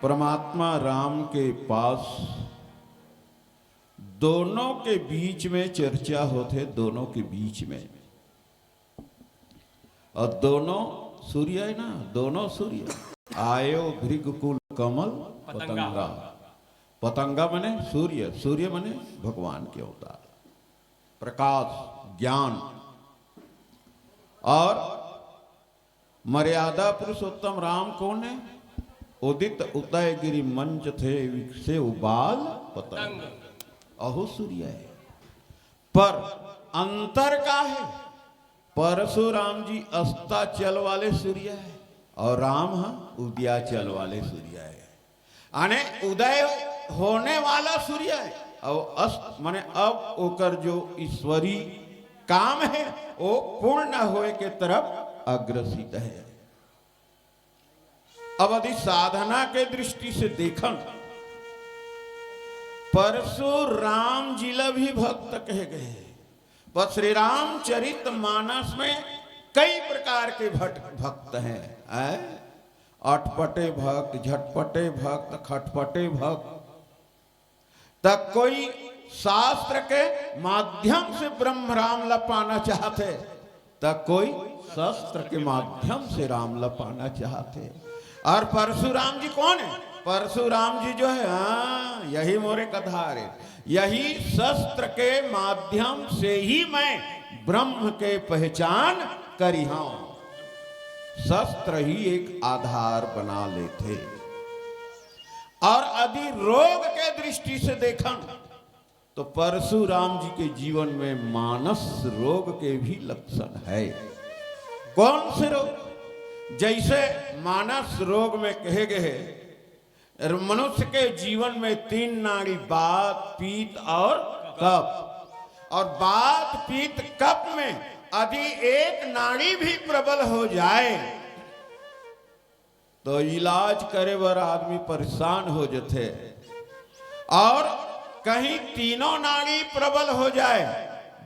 परमात्मा राम के पास दोनों के बीच में चर्चा होथे, दोनों के बीच में, अउ दोनों सूर्य हे ना, दोनों सूर्य, आयो भृगु कुल कमल पतंगा। पतंगा। पतंगा मने सूर्य, सूर्य मने भगवान के अवतार, प्रकाश, ज्ञान। अउ मर्यादा पुरुषोत्तम राम कोन हे? उदित उदय गिरि मंच थे, विकसे उबाल पतंग। अहू सूर्य हे, पर अंतर का हे? परशुराम जी अस्ताचल वाले सूर्य हे अउ राम ह उदयाचल वाले सूर्य हे। याने उदय होने वाला सूर्य हे अउ अस्त, माने अब ओकर जो ईश्वरी काम हे, वो पूर्ण होए के तरफ अग्रसित हे। अब यदि साधना के दृष्टि से देखन, परशुराम जी ला भी भक्त कहे गए हे, पर श्री रामचरित मानस में कई प्रकार के भट-, भक्त हे, हैं? अटपटे भक्त, झटपटे भक्त, खटपटे भक्त। त कोई शास्त्र के माध्यम से ब्रह्म राम ला पाना चाहथे, त कोई शस्त्र के माध्यम से राम ला पाना चाहथे। अउ परशुराम जी कोन हे? परशुराम जी जो हे, हाँ, यही मोरे कथा रे, यही शस्त्र के माध्यम से ही मैं ब्रह्म के पहचान करिहंव। शस्त्र ही एक आधार बना लेथे। अउ यदि रोग के दृष्टि से देखन, तो परशुराम जी के जीवन में मानस रोग के भी लक्षण हे। कोन से रोग? जइसे मानस रोग में कहे गए हे, मनुष्य के जीवन में तीन नाड़ी, वात, पित्त अउ कफ। अउ वात, पित्त, कफ में यदि एक नाड़ी भी प्रबल हो जाए, तो इलाज करे बर आदमी परेशान हो जथे। अउ कहीं तीनों नाड़ी प्रबल हो जाए,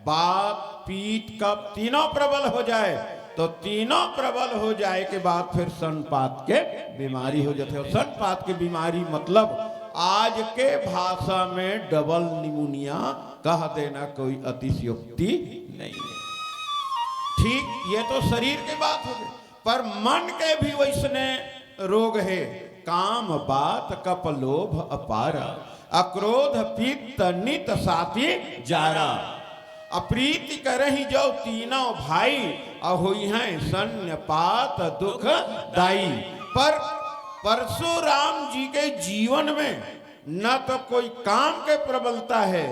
वात, पित्त, कफ तीनों प्रबल हो जाए, तो तीनों प्रबल हो जाए के बाद फिर सनपात के बीमारी हो जथे। अउ सनपात के बीमारी मतलब आज के भाषा में डबल निमोनिया कह देना कोई अतिशयोक्ति नहीं हे। ठीक, ये तो शरीर के बात हो गई, पर मन के भी वइसने रोग हे। काम, वात, कफ, लोभ, अपारा, अक्रोध, पित्त, नित साति, जारा। अप्रीति करहिं जो तीनों भाई, अ होइहैं सन्निपात दुखदाई। पर परशुराम जी के जीवन में न तो कोई काम के प्रबलता हे,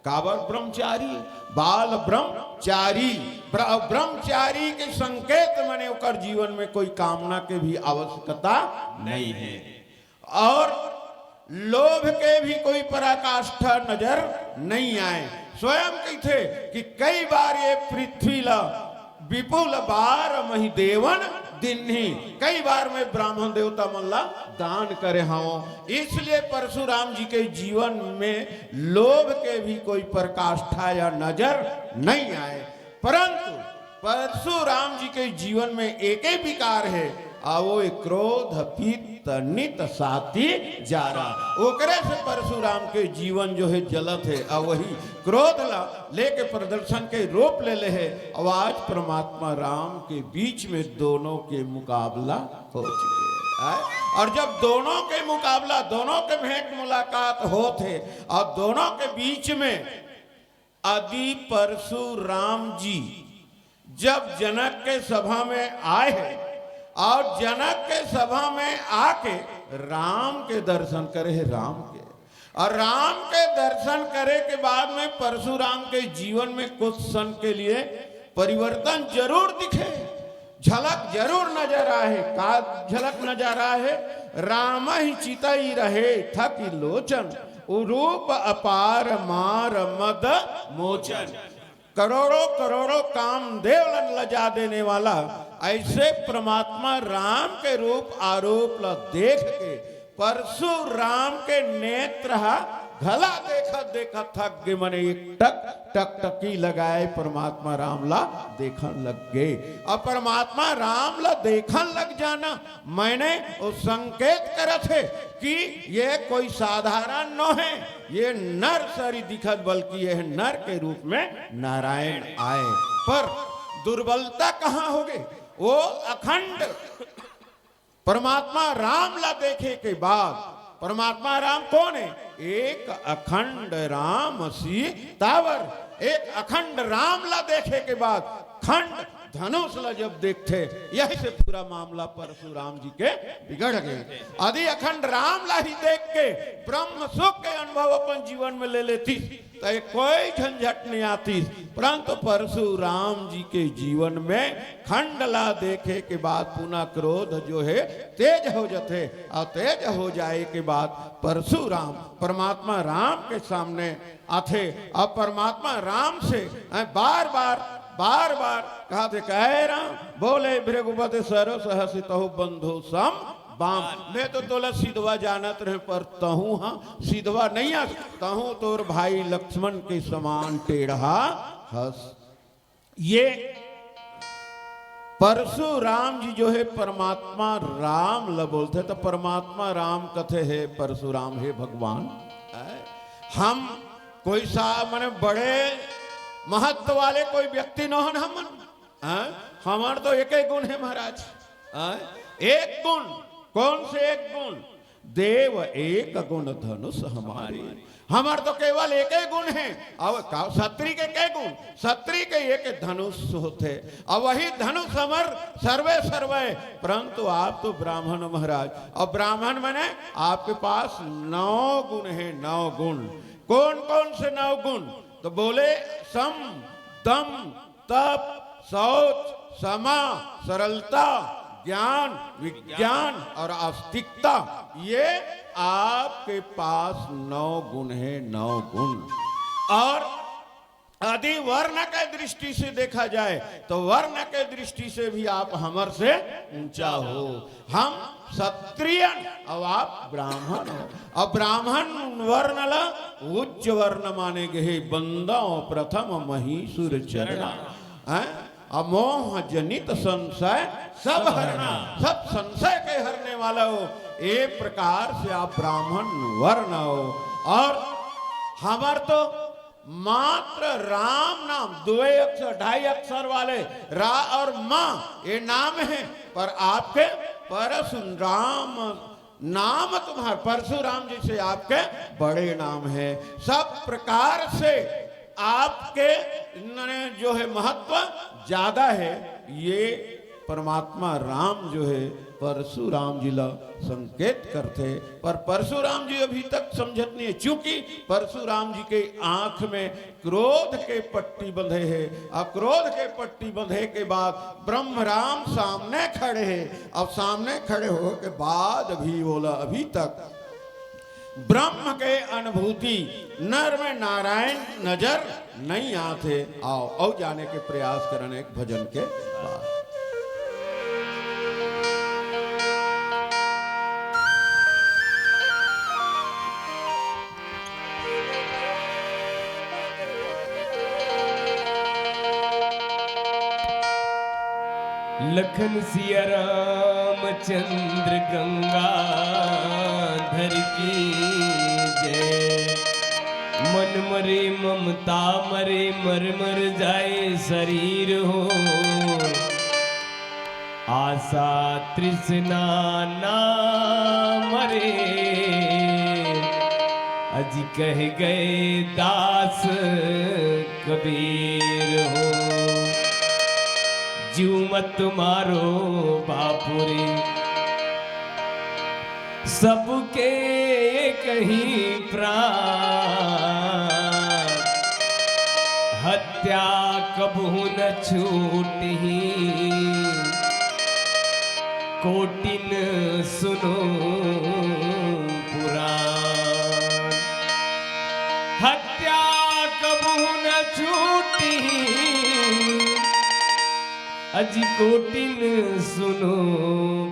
काबर ब्रह्मचारी, बाल ब्रह्मचारी, ब्र-, ब्रह्मचारी के संकेत मने ओकर जीवन में कोई कामना के भी आवश्यकता नहीं हे। अउ लोभ के भी कोई पराकाष्ठा नजर नहीं आए। स्वयं कहिथे कि कई बार ये पृथ्वी ला विपुल बार मही देवन दिन्ही, कई बार मैं ब्राह्मण देवता मन ला दान करे हवं। इसलिए परशुराम जी के जीवन में लोभ के भी कोई पराकाष्ठा या नजर नहीं आए, परंतु परशुराम जी के जीवन में एके विकार हे, अउ वो हे क्रोध, पित्त, नित साति, जारा। ओकरे से परशुराम के जीवन जो हे जलत हे, अउ वही क्रोध ला लेके प्रदर्शन के रूप ले ले हे। अउ आज परमात्मा राम के बीच में दोनों के मुकाबला हो चुके हे। अउ जब दोनों के मुकाबला, दोनों के भेंट मुलाकात होत हे अउ दोनों के बीच में यदि परशुराम जी जब जनक के सभा में आए हे अउ जनक के सभा में आके राम के दर्शन करे हे, राम के, अउ राम के दर्शन करे के बाद में परशुराम के जीवन में कुछ क्षण के लिए परिवर्तन जरूर दिखे, झलक जरूर नजर आए। का झलक नजर आए? रामहिं चितहि रहे थकि लोचन, उरूप अपार मार मद मोचन। करोड़ों करोड़ों कामदेव ला लजा देने वाला ऐसे परमात्मा राम के रूप आरूप ला देख के परशुराम के नेत्र हा घला देखत देखत थक गे, मने एक टक टकटकी लगाए परमात्मा राम ला देखन लग गे। अब परमात्मा राम ला देखन लग जाना, मने वो संकेत करत हे कि ये कोई साधारण नो हे, ये नर सरी दिखत, बल्कि ये नर के रूप में नारायण आए। पर दुर्बलता कहाँ होगे? वो अखंड परमात्मा राम ला देखे के बाद, परमात्मा राम कोन हे? एक अखंड राम सीतावर। एक अखंड राम ला देखे के बाद खंड धनुष ला जब देखथे, यही से पूरा मामला परशुराम जी के बिगड़ गे। यदि अखंड राम ला ही देख के ब्रह्म सुख के अनुभव अपन जीवन में ले लेतिस, त ये कोई झंझट नहीं आतिस। परंतु परशुराम जी के जीवन में खंड ला देखे के बाद पुनः क्रोध जो हे तेज हो जथे, और तेज हो जाए के बाद परशुराम परमात्मा राम के सामने आथे। अब परमात्मा राम से बार बार, बार बार कहथे, कहे राम बोले भृगुपति सरस हसितहु बंधु सम बाम। मैं तो तोला सिधवा जानत रहे, पर तहूँ हा सिधवा नहीं हस, तहूँ तोर भाई लक्ष्मण के समान टेढ़ा हस। ये परशुराम जी जो हे परमात्मा राम ल बोलथे, तो परमात्मा राम कथे, हे परशुराम, हे भगवान, हम कोई सा, माने, बड़े महत्व वाले कोई व्यक्ति नोहन हमन, हैं? हमर तो एक ही गुण हे महाराज, हैं? एक गुण। कौन से एक गुण? देव एक गुण धनुष हमारे। हमर तो केवल एक ही गुण हे। अब का, छत्री के के गुण? छत्री के एक धनुष होथे। अब वही धनुष हमर सर्वे सर्वे, परंतु आप तो ब्राह्मण महाराज। अब ब्राह्मण माने आपके पास नौ गुण हे, नौ गुण। कौन कौन से नौ गुण? तो बोले, सम, दम, तप, शौच, क्षमा, सरलता, ज्ञान, विज्ञान और आस्तिकता, ये आपके पास नौ गुण हे, नौ गुण। और यदि वर्ण के दृष्टि से देखा जाए, तो वर्ण के दृष्टि से भी आप हमर से ऊंचा हो। हम क्षत्रियन, अब आप ब्राह्मण हो। अब ब्राह्मण वर्ण ला उच्च वर्ण माने गे हे, बंदव प्रथम महीसुर चरणा। हैं? अमोह जनित संशय सब हरना, सब संशय के हरने वाला हो। ए प्रकार से आप ब्राह्मण वर्ण हो। और हमर तो मात्र राम नाम, दो अक्षर, ढाई अक्षर वाले रा और मा, ये नाम हे, पर आपके परशुराम नाम तुम्हार, परशुराम जैसे आपके बड़े नाम हे। सब प्रकार से आपके न-, जो हे महत्व ज्यादा हे। ये परमात्मा राम जो हे परशुराम जी ला संकेत करथे, पर परशुराम जी अभी तक समझत नहीं हे, क्योंकि परशुराम जी के आंख में क्रोध के पट्टी बंधे हे। अब क्रोध के पट्टी बंधे के बाद ब्रह्म राम सामने खड़े हे। अब सामने खड़े होए के बाद भी बोला, अभी तक ब्रह्म के अनुभूति नर में नारायण नजर नहीं आथे। आओ, अउ जाने के प्रयास करन एक भजन के बाद। लखन सिया रामचंद्र गंगाधर की जय। मन मरे ममता मरे, मर मर जाए शरीर हो। आशा तृष्णा ना मरे, अजि कह गए दास कबीर हो। जीव मत मारो बापू रे, सबके एक ही प्राण। हत्या कबहु न छूटही, कोटिन सुनो पुराण। हत्या कबहु न छूटही, अजि कोटिन सुनो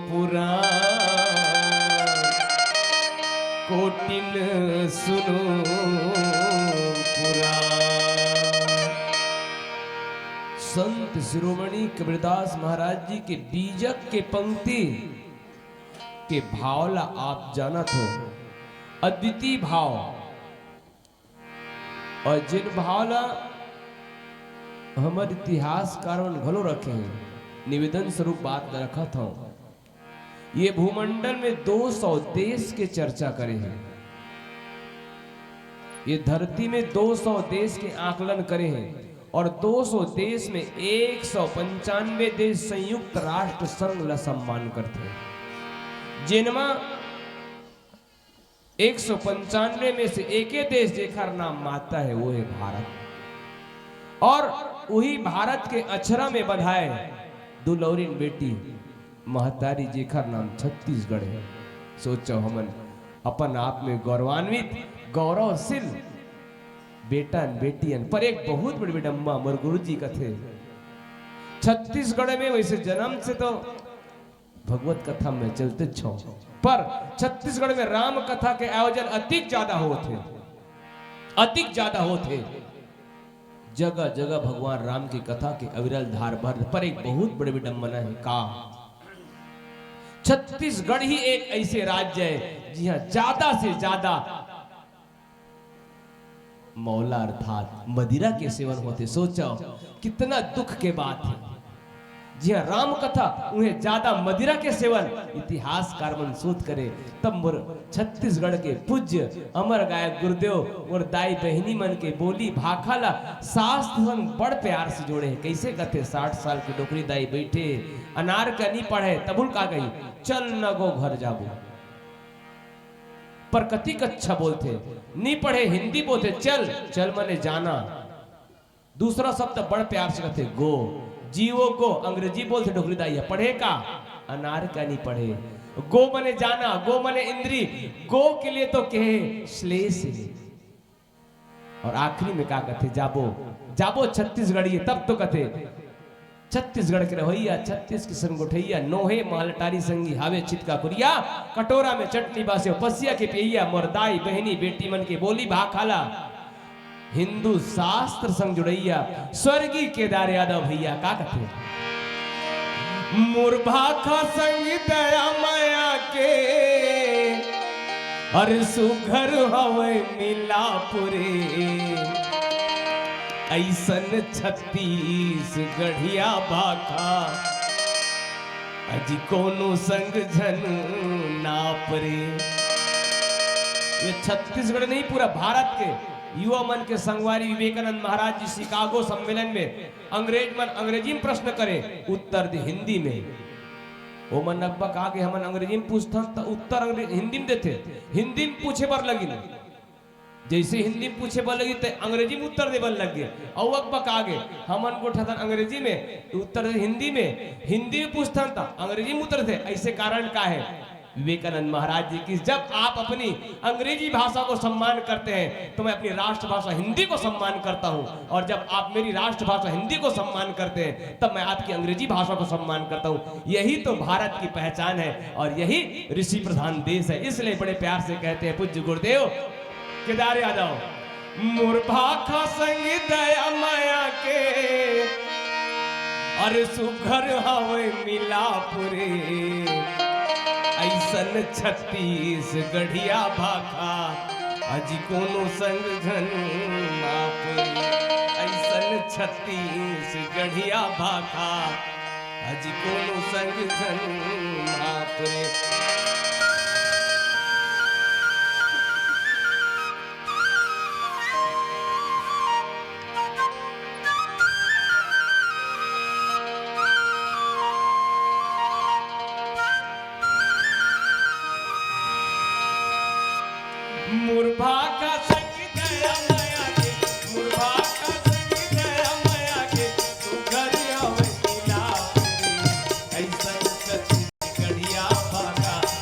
पुराण। कोटिन सुनो संत शिरोमणि कबीरदास महाराज जी के बीजक के पंक्ति के भाव ला आप जानत हो, अद्वितीय भाव। और जेन भाव ला हमर इतिहासकार मन घलो रखे हे, निवेदन स्वरूप बात ला रखत हौं। ये भूमंडल में दो सौ देश के चर्चा करे हे, ये धरती में दो सौ देश के आकलन करे हे, और दो सौ देश में एक सौ पंचानवे देश संयुक्त राष्ट्र संघ ला सम्मान करथे, जेनमा एक सौ पंचानवे में से एके देश जेखर नाम माता हे, वो हे भारत। और उही भारत के अछरा में बधाए दुलौरिन बेटी महतारी, जेखर नाम छत्तीसगढ़ हे। सोचो, हमन अपन आप में गौरवान्वित, गौरवशील बेटन बेटियन, पर एक बहुत बड़ी विडम्बना, मोर गुरुजी कथे, छत्तीसगढ़ में वैसे जन्म से तो भगवत कथा में चलते छो, पर छत्तीसगढ़ में राम कथा के आयोजन अतिक ज्यादा होत हे, अतिक ज्यादा होत हे। जगह जगह भगवान राम की कथा के अविरल धार बह, पर एक बहुत बड़े विडम्बना हे का, छत्तीसगढ़ ही एक ऐसे राज्य हे, जिहां ज्यादा से ज्यादा मौला अर्थात मदिरा के सेवन होथे। सोचो, कितना दुख के बात हे। जिहां राम कथा, उहें ज्यादा मदिरा के सेवन। इतिहासकार मन शोध करे, तब मोर छत्तीसगढ़ के पूज्य अमर गायक गुरुदेव, मोर दाई बहिनी मन के बोली भाखा ला शास्त्र संग बड़ प्यार से जोड़े हे। कैसे कथे, साठ साल के डोकरी दाई बइठे, अनार कनी पढ़े, तभो ल का कही, "चल न गो, घर जाबो।" पर कतिक अच्छा बोलथे, नी पढ़े हिंदी बोलथे, "चल, चल मने जाना।" दूसरा शब्द बड़ प्यार से कथे, "गो।" जीवो गो, अंग्रेजी बोलथे डोकरी दाई ह, पढ़े का? अनार कनी पढ़े। गो मने जाना, गो मने इंद्री, गो के लिए तो कहे श्लेष हे। और आखिरी में का कथे, "जाबो, जाबो छत्तीसगढ़िए।" तब तो कथे, "छत्तीसगढ़ के रहोइया, छत्तीस के संग गोठइया, नोहे महल अटारी संगी, हावे छितका कुरिया, कटोरा में चटनी बासे, पसिया के पियइया, मोर दाई, बहिनी, बेटी मन के बोली भाखा ला हिंदू शास्त्र संग जुड़इया, स्वर्गीय केदार यादव भइया।" का कथे? मोर भाखा संग दया मया के, अरे सुघर हवय मिलाप रे, अइसन छत्तीसगढ़िया भाखा अजी कोनो संग झन नाप रे। ये छत्तीसगढ़ नहीं, पूरा भारत के युवा मन के संगवारी विवेकानंद महाराज जी शिकागो सम्मेलन में अंग्रेज मन अंग्रेजी में प्रश्न करे, उत्तर दे हिंदी में। ओमन अकबकागे, "हमन अंग्रेजी में पूछथन त उत्तर अंग्रेज, हिंदी में देथे।" हिंदी में पूछे बर लगिन। जैसे हिंदी में पूछे बर लगिन त अंग्रेजी में उत्तर दे बर लग गे। अउ अकबकागे, "हमन गोठथन अंग्रेजी में, त उत्तर दे हिंदी में, हिंदी में पूछथन त अंग्रेजी में उत्तर दे।" ऐसे कारण का हे? विवेकानंद महाराज जी की, "जब आप अपनी अंग्रेजी भाषा को सम्मान करते हैं, तो मैं अपनी राष्ट्रभाषा हिंदी को सम्मान करता हूँ, और जब आप मेरी राष्ट्रभाषा हिंदी को सम्मान करते हैं, तब मैं आपकी अंग्रेजी भाषा को सम्मान करता हूँ।" यही तो भारत की पहचान है और यही ऋषि प्रधान देश है। इसलिए बड़े प्यार से कहते हैं पूज्य गुरुदेव केदार यादव, "मोर भाखा संग दया मया के, अरे सुघर हवय मिलाप रे, अइसन छत्तीसगढ़िया भाखा अजी कोनो संग झन नाप रे, अइसन छत्तीसगढ़िया भाखा अजी कोनो संग झन नाप रे।" मोर भाखा संग दया मया के, मोर भाखा संग दया मया के, सुघर हवय मिलाप रे, अइसन छत्तीसगढ़िया भाखा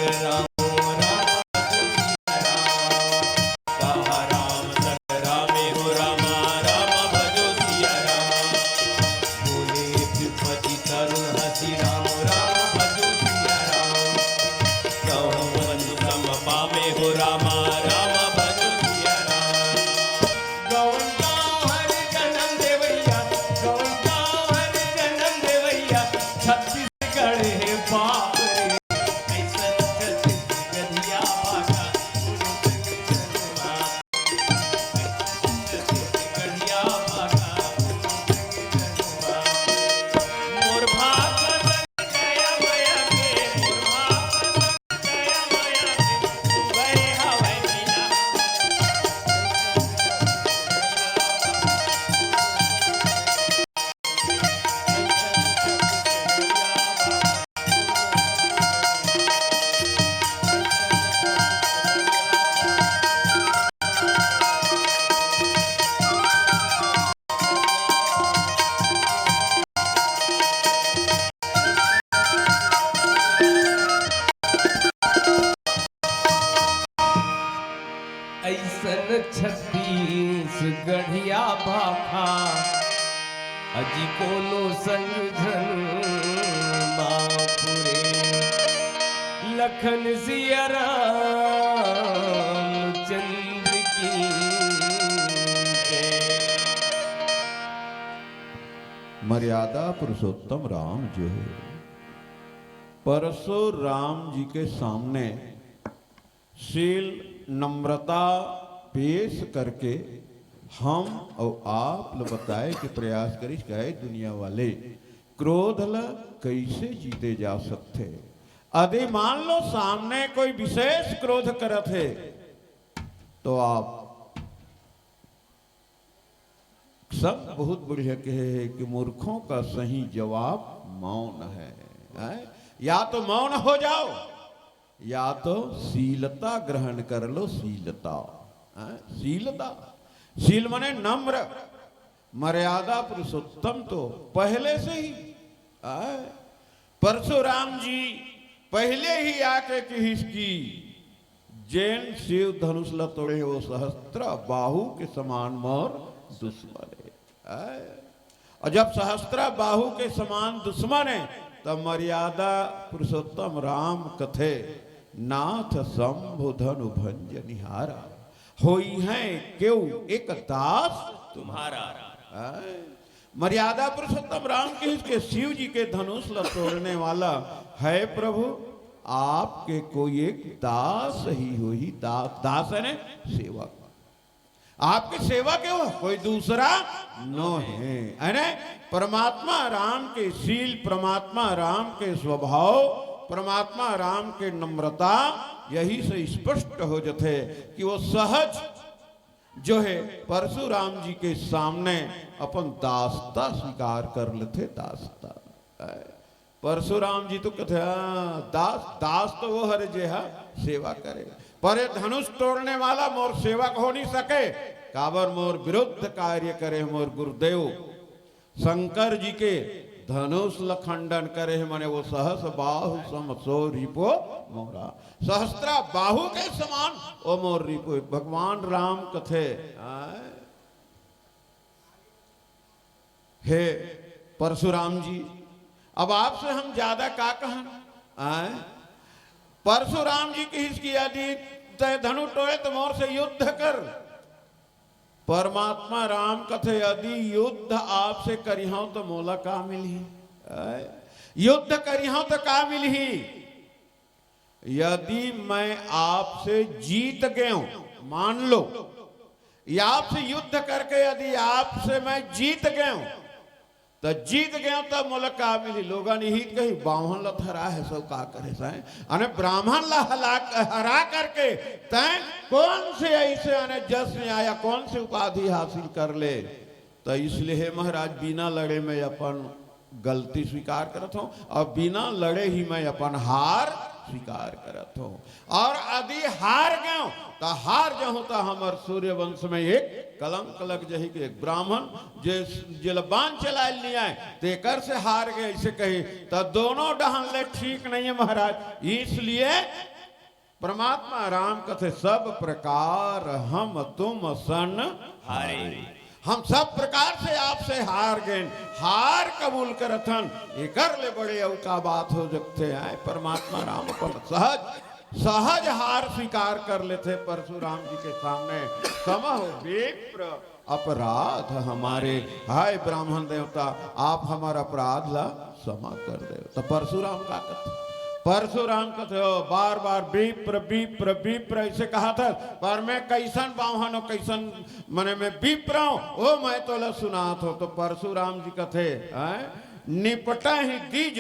राम राम भजो सिया राम। कहा राम संग रामे हो रामा, राम भजो सिया राम। बोले तिरुपति तरुण हसी राम, राम भजो सिया राम। कहूँ बंधु सम पामे हो रामा, राम भजो सिया राम। गौंडा हर जन्म देवैया, गौंडा हर जन्म देवैया, छत्तीसगढ़ हे बाप रे। ऐसन छत्तीसगढ़िया भाषा, ऐसन छत्तीसगढ़िया भाखा अजी कोनो संग झन मापुरे। लखन सिया रामचंद्र की जय। मर्यादा पुरुषोत्तम राम जो है, परशुराम जी के सामने शील, नम्रता पेश करके हम अउ आप ल बताए के प्रयास करिस कि हे दुनिया वाले, क्रोध ल कइसे जीते जा सकथे। यदि मान लो सामने कोई विशेष क्रोध करत हे, तो आप सब बहुत बढ़िया कहे हे कि मूर्खों का सही जवाब मौन है, हैं? या तो मौन हो जाओ, या तो शीलता ग्रहण कर लो, शीलता, हैं? शीलता, शील माने नम्र, मर्यादा पुरुषोत्तम तो पहले से ही, हैं? परशुराम जी पहले ही आके किहिस कि जेन शिव धनुष ल तोड़े हे, वो सहस्त्र बाहु के समान मोर दुश्मन हे। आय। अउ जब सहस्त्र बाहु के समान दुश्मन हे, तब मर्यादा पुरुषोत्तम राम कथे, नाथ शंभु धनु भंजनिहारा, होई हैं केउ एक दास तुम्हारा। आय। मर्यादा पुरुषोत्तम राम किहिस कि शिव जी के धनुष ल तोड़ने वाला हे प्रभु, आपके कोई एक दास ही होही, दास, दास याने सेवक। आपके सेवक हे वो, कोई दूसरा नो हे। याने परमात्मा राम के शील, परमात्मा राम के स्वभाव, परमात्मा राम के नम्रता, यही से स्पष्ट हो जथे कि वो सहज जो हे परशुराम जी के सामने अपन दासता स्वीकार कर लेथे, दासता। परशुराम जी तो कथे, हाँ, दास, दास तो वो हरे जे हा सेवा करे, पर ये धनुष तोड़ने वाला मोर सेवक हो नहीं सके, काबर मोर विरुद्ध कार्य करे मोर गुरुदेव। शंकर जी के धनुष ल खंडन करे हे, माने वो सहस बाहु सम सो रिपो मोरा, सहस्त्रा बाहु के समान ओ मोर रिपो। भगवान राम कथे, आय, हे परशुराम जी, अब आपसे हम ज्यादा का कहन, आय? परशुराम जी किहिस कि यदि तय धनु टोए तो मोर से युद्ध कर। परमात्मा राम कथे, यदि युद्ध आपसे करिहंव त मोला का मिलही? आय? युद्ध करिहंव त का मिलही? यदि मैं आपसे जीत गेंव, मान लो, या आपसे युद्ध करके यदि आपसे मैं जीत गेंव, त जीत गेंव त मोला का मिलही? लोगन इही कही, बाम्हन ल थरा हे, सो का करे साय? अने ब्राह्मण ल हला, हरा करके तैं कौन से ऐसे अने जस या कौन से उपाधि हासिल कर ले? त इसलिए हे महाराज, बिना लड़े मैं अपन गलती स्वीकार करत हंव अउ बिना लड़े ही मैं अपन हार स्वीकार करत हो। और यदि हार गयो, त हार जहूं, त हमर सूर्यवंश में एक कलंक लग जही कि एक ब्राह्मण जे, जेला बाण चलाए नहीं आए, तेकर से हार गए, ऐसे कही, त दोनों डहन ले ठीक नहीं है महाराज। इसलिए परमात्मा राम कथे, "सब प्रकार हम तुम सन हारे।" हम सब प्रकार से आपसे हार गए, हार कबूल करथन, एकर ले बड़े अउ का बात हो सकथे? आए परमात्मा राम अपन सहज, सहज हार स्वीकार कर लेथे परशुराम जी के सामने। "समह विप्र अपराध हमारे।" हाय ब्राह्मण देवता, आप हमर अपराध ला क्षमा कर दे। त परशुराम का कथे? परशुराम कथे, "ओ, बार बार विप्र, विप्र, विप्र ऐसे कहा था, पर मैं कैसन बाम्हन हो, कैसन, मने मैं विप्र हूं, ओ मैं तोला सुनात हो।" तो परशुराम जी कथे, हैं? "निपटा ही दीज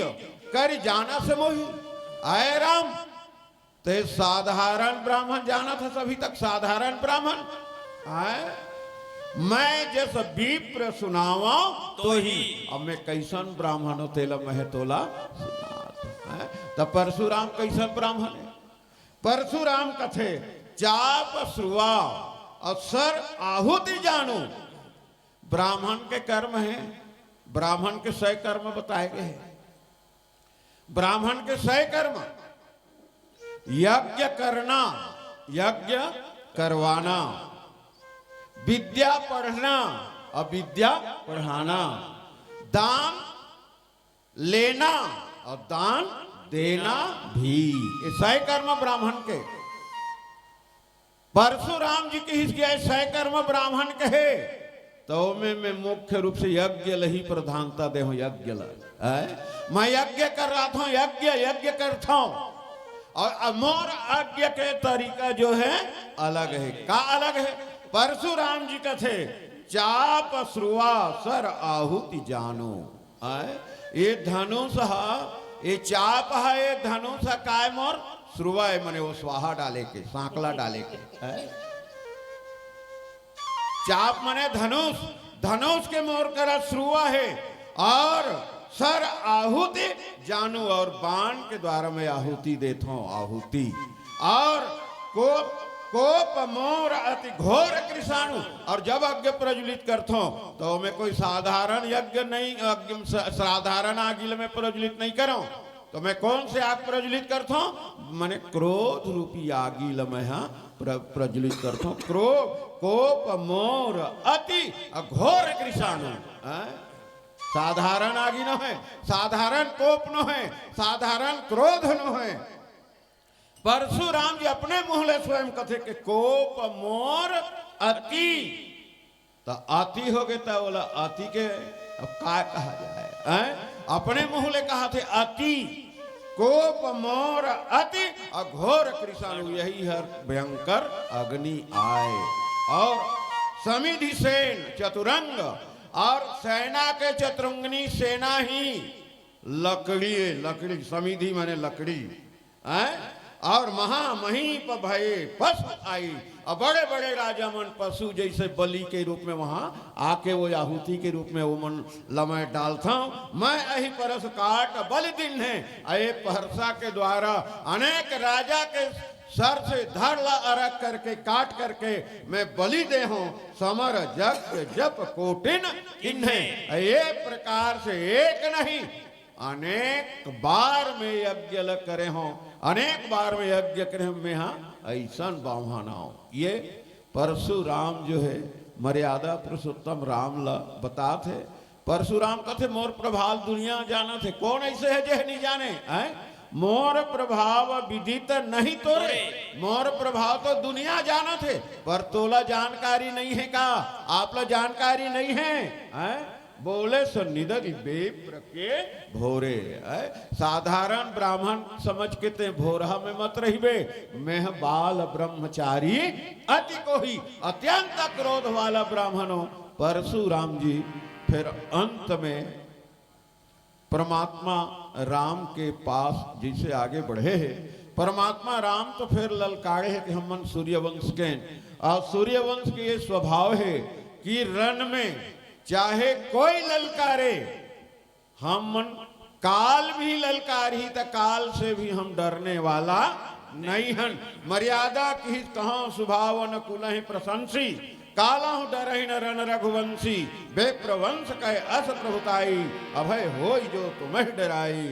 कर जाना से मोही।" आए राम, ते साधारण ब्राह्मण जानत हस, अभी तक साधारण ब्राह्मण, हैं? मैं जस विप्र सुनावा तो ही। अब मैं कैसन ब्राह्मण हो, तेला मैं तोला सुनात, हैं? त परशुराम कैसन ब्राह्मण है? परशुराम कथे, "चाप श्रुवा और सर आहुति जानू।" ब्राह्मण के कर्म है, ब्राह्मण के सय कर्म बताए गए हैं। ब्राह्मण के सय कर्म, यज्ञ करना, यज्ञ करवाना, विद्या पढ़ना और विद्या पढ़ाना, दान लेना और दान देना भी, ये सय कर्म ब्राह्मण के। परशुराम जी के हिस गया सय कर्म ब्राह्मण कहे, तो मैं, मैं मुख्य रूप से यज्ञ ल ही प्रधानता दे हूं, यज्ञ ल। हैं? मैं यज्ञ कर रहा था, यज्ञ, यज्ञ करता हूं। और अब मोर यज्ञ के तरीका जो है अलग है। का अलग है? परशुराम जी कथे, "चाप श्रुवा सर आहुति जानो।" आय, ये धनुष ह, ये चाप ह, ये धनुष ह, काय मोर श्रुवा है, मने वो स्वाहा डाले के, सांकला डाले के, है? चाप मने धनुष, धनुष के मोर करा श्रुवा है, और सर आहुति जानू, और बाण के द्वारा मैं आहुति देत हूँ, आहुति। और कोप, कोप मोर अति घोर कृषाणु, और जब यज्ञ प्रज्वलित करथो, तो मैं कोई साधारण यज्ञ नहीं, यज्ञ स-, साधारण आगि ल मैं प्रज्वलित नहीं करो, तो मैं कौन से आग प्रज्वलित करथो? मने क्रोध रूपी आगि ल मैं हा प्र-, प्रज्वलित करथो। क्रो-, कोप मोर अति घोर कृषाणु, हैं? साधारण आगि न है, साधारण कोप न है, साधारण क्रोध न है। परशुराम जी अपने मुंह ले स्वयं कथे के, "कोप मोर अति।" त अति हो गए, त ओला अति के अब का कहा जाए, हैं? अपने मुंह ले कहा थे, "अति कोप मोर अति अघोर कृषाणु, यही हर भयंकर अग्नि आए।" और समिधि सेन चतुरंग, और सेना के चतुरंगनी सेना ही लकड़ी, लकड़ी, समिधि माने लकड़ी, हैं? और महामहीप भये पशु आई, और बड़े बड़े राजा मन पशु जैसे बलि के रूप में वहां आके वो आहुति के रूप में वो मन लमय डालता हूं। मैं अहि परस काट बलि दिन्हे, अये परसा के द्वारा अनेक राजा के सर से धड़ ला अलग करके, काट करके मैं बलि दे हूं। समर जग जप कोटिन किन्हे, ये प्रकार से एक नहीं, अनेक बार में यज्ञ ल करे हों, अनेक बार में यज्ञ करे हों, मैं हा अइसन बाम्हन आंव। ये परशुराम जो है, मर्यादा पुरुषोत्तम राम ल बतात हे। परशुराम कथे, "मोर प्रभाव दुनिया जानत हे।" कौन ऐसे है जेह नहीं जाने, हैं? "मोर प्रभाव विदित नहीं तोरे।" मोर प्रभाव तो दुनिया जानत हे, पर तोला जानकारी नहीं है का? आप ला जानकारी नहीं है, हैं? बोले सो निदघि विप्र के भोरे, हैं? साधारण ब्राह्मण समझ के ते भोरहा में मत रहिबे। मैं बाल ब्रह्मचारी अति कोही, अत्यंत क्रोध वाला ब्राह्मण हो। परशुराम जी फिर अंत में परमात्मा राम के पास जैसे आगे बढ़े हे, परमात्मा राम तो फिर ललकारे हे कि हमन सूर्यवंश के, और सूर्यवंश के ये स्वभाव हे कि रण में चाहे कोई ललकारे, हमन काल भी ललकारही त काल से भी हम डरने वाला नहीं हन। मर्यादा किहिस कहाँ सुभावन कुलहि प्रशंसी, कालहु डरहि न रन रघुवंशी। विप्र वंश कहे अस प्रभुताई, अभय होई जो तुम्हें डराई।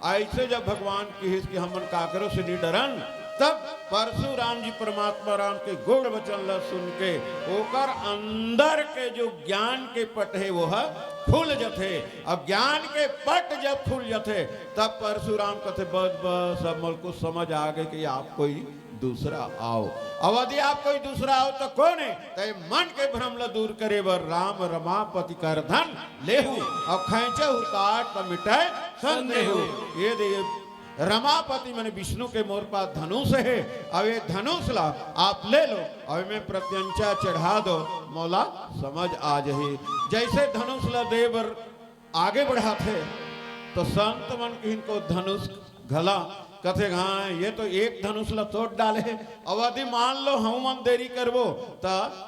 ऐसे जब भगवान किहिस कि हमन काकरो से नहीं डरन, तब परशुराम जी परमात्मा राम के गुण वचन ल सुन के ओकर अंदर के जो ज्ञान के पट हे वो ह खुल जथे। अब ज्ञान के पट जब खुल जथे तब परशुराम कथे, बस बस, अब मोला कुछ समझ आ गे कि आप कोई दूसरा आओ। अब यदि आप कोई दूसरा आओ तो कौन है? तो ये मन के भ्रम ल दूर करे बर राम रमापति कर धन लेहू, अब खैचे उतार त मिटे संदेहू। ये दे, ये रमापति माने विष्णु के मोर पास धनुष है, अब ये धनुष ला आप ले लो, अब मैं प्रत्यंचा चढ़ा दो, मोला समझ आ जही। जैसे धनुष ला दे बर आगे बढ़ाथे, तो संत मन किहिन को धनुष घला कथे, हाँ, ये तो एक धनुष ला तोड़ डाले हे। अब यदि मान लो, हम मन देरी करबो, त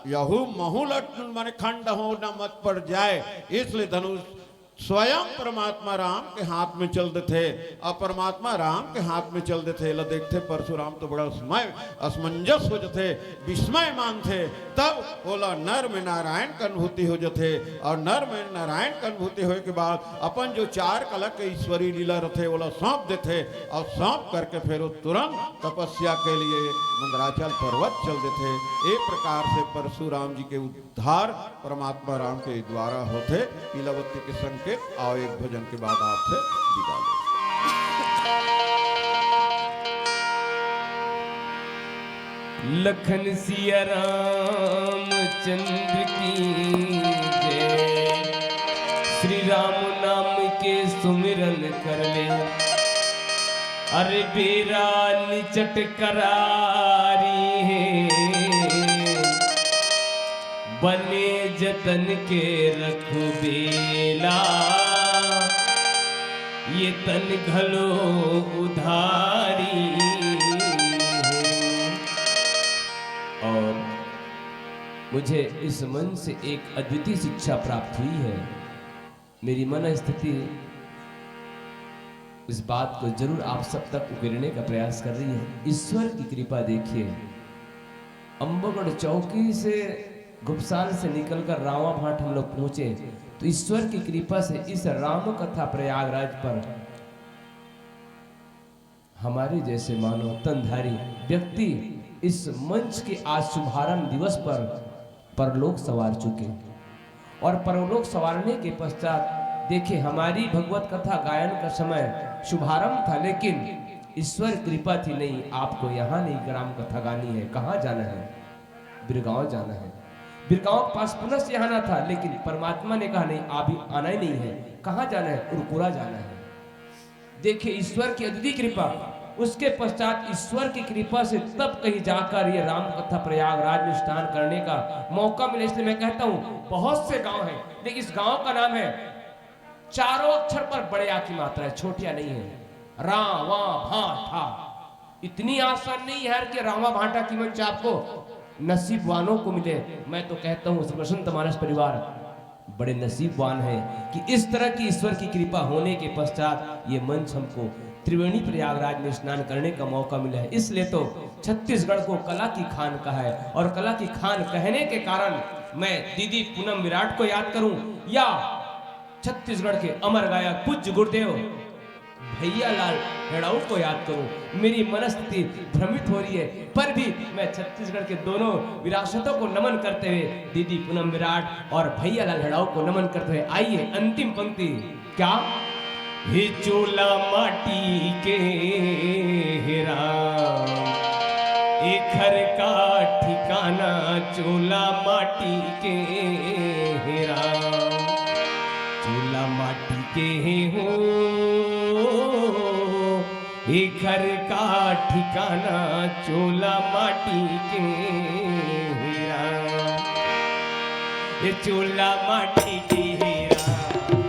यहू महू ला माने खंड हो न मत पड़ जाए, इसलिए धनुष स्वयं परमात्मा राम के हाथ में चल देथे। अब परमात्मा राम के हाथ में चल देथे, ला देखथे परशुराम तो बड़ा समय असमंजस हो जथे, विस्मय मानथे। तब ओला नर में नारायण के अनुभूति हो जथे, और नर में नारायण के अनुभूति होए के बाद अपन जो चार कला के ईश्वरी लीला रथे, ओला सौंप देथे, और सौंप करके फिर वो तुरंत तपस्या के लिए मंदराचल पर्वत चल देथे। एक प्रकार से परशुराम जी के उद्धार परमात्मा राम के द्वारा होथे। पीलावती के संकेत। आओ, एक भजन के बाद आपसे विदा ले। लखन सिया रामचंद्र की जय। श्री राम नाम के सुमिरन कर ले, अरे बेरा निचट करारी है, बने जतन के रखु बेला, ये तन घलो उधारी है। और मुझे इस मंच से एक अद्वितीय शिक्षा प्राप्त हुई है। मेरी मन स्थिति इस बात को जरूर आप सब तक उकेरने का प्रयास कर रही है। ईश्वर की कृपा देखिए, अम्बगढ़ चौकी से, घुपसाल से निकलकर रावाभाट हम लोग पहुंचे, तो ईश्वर की कृपा से इस राम कथा प्रयागराज पर हमारे जैसे मानव तनधारी व्यक्ति इस मंच के आज शुभारंभ दिवस पर परलोक संवार चुके। और परलोक संवारने के पश्चात देखिए, हमारी भगवत कथा गायन का समय शुभारंभ था, लेकिन ईश्वर कृपा थी नहीं, आपको यहाँ नहीं राम कथा गानी है। कहाँ जाना है? बिरगांव जाना है। बिरगांव के पास पुनः से आना था, लेकिन परमात्मा ने कहा, नहीं, अभी आना ही नहीं है। कहाँ जाना है? उरकुरा जाना है। देखिए, ईश्वर की अद्वितीय कृपा। उसके पश्चात ईश्वर की कृपा से तब कहीं जाकर ये राम कथा प्रयागराज में स्नान करने का मौका मिला। इसलिए मैं कहता हूँ, बहुत से गांव हैं, लेकिन इस गांव का नाम है, चारों अक्षर पर बड़े आ की मात्रा है, छोटिया नहीं है। रा, वा, भा, ठा। इतनी आसान नहीं है यार कि रावा भाटा की मंच आपको नसीब वालों को मिले। मैं तो कहता हूँ, श्री वसंत मानस परिवार बड़े नसीबवान हैं कि इस तरह की ईश्वर की कृपा होने के पश्चात ये मंच हमको त्रिवेणी प्रयागराज में स्नान करने का मौका मिला है। इसलिए तो छत्तीसगढ़ को कला की खान कहा है, और कला की खान कहने के कारण मैं दीदी पूनम विराट को याद करूं, या छत्तीसगढ़ के अमर गायक पूज्य गुरुदेव भैया लाल हेड़ाऊ को याद करूं। मेरी मनस्थिति भ्रमित हो रही है, पर भी मैं छत्तीसगढ़ के दोनों विरासतों को नमन करते हुए दीदी पूनम विराट और भैया लाल हेड़ाऊ को नमन करते हुए, आइए, अंतिम पंक्ति। क्या? हे चोला माटी के हे राम, एखर का ठिकाना चोला माटी के हे राम, चोला माटी के हे हो, एखर का ठिकाना चोला माटी के हे राम। ये चोला माटी के हे राम,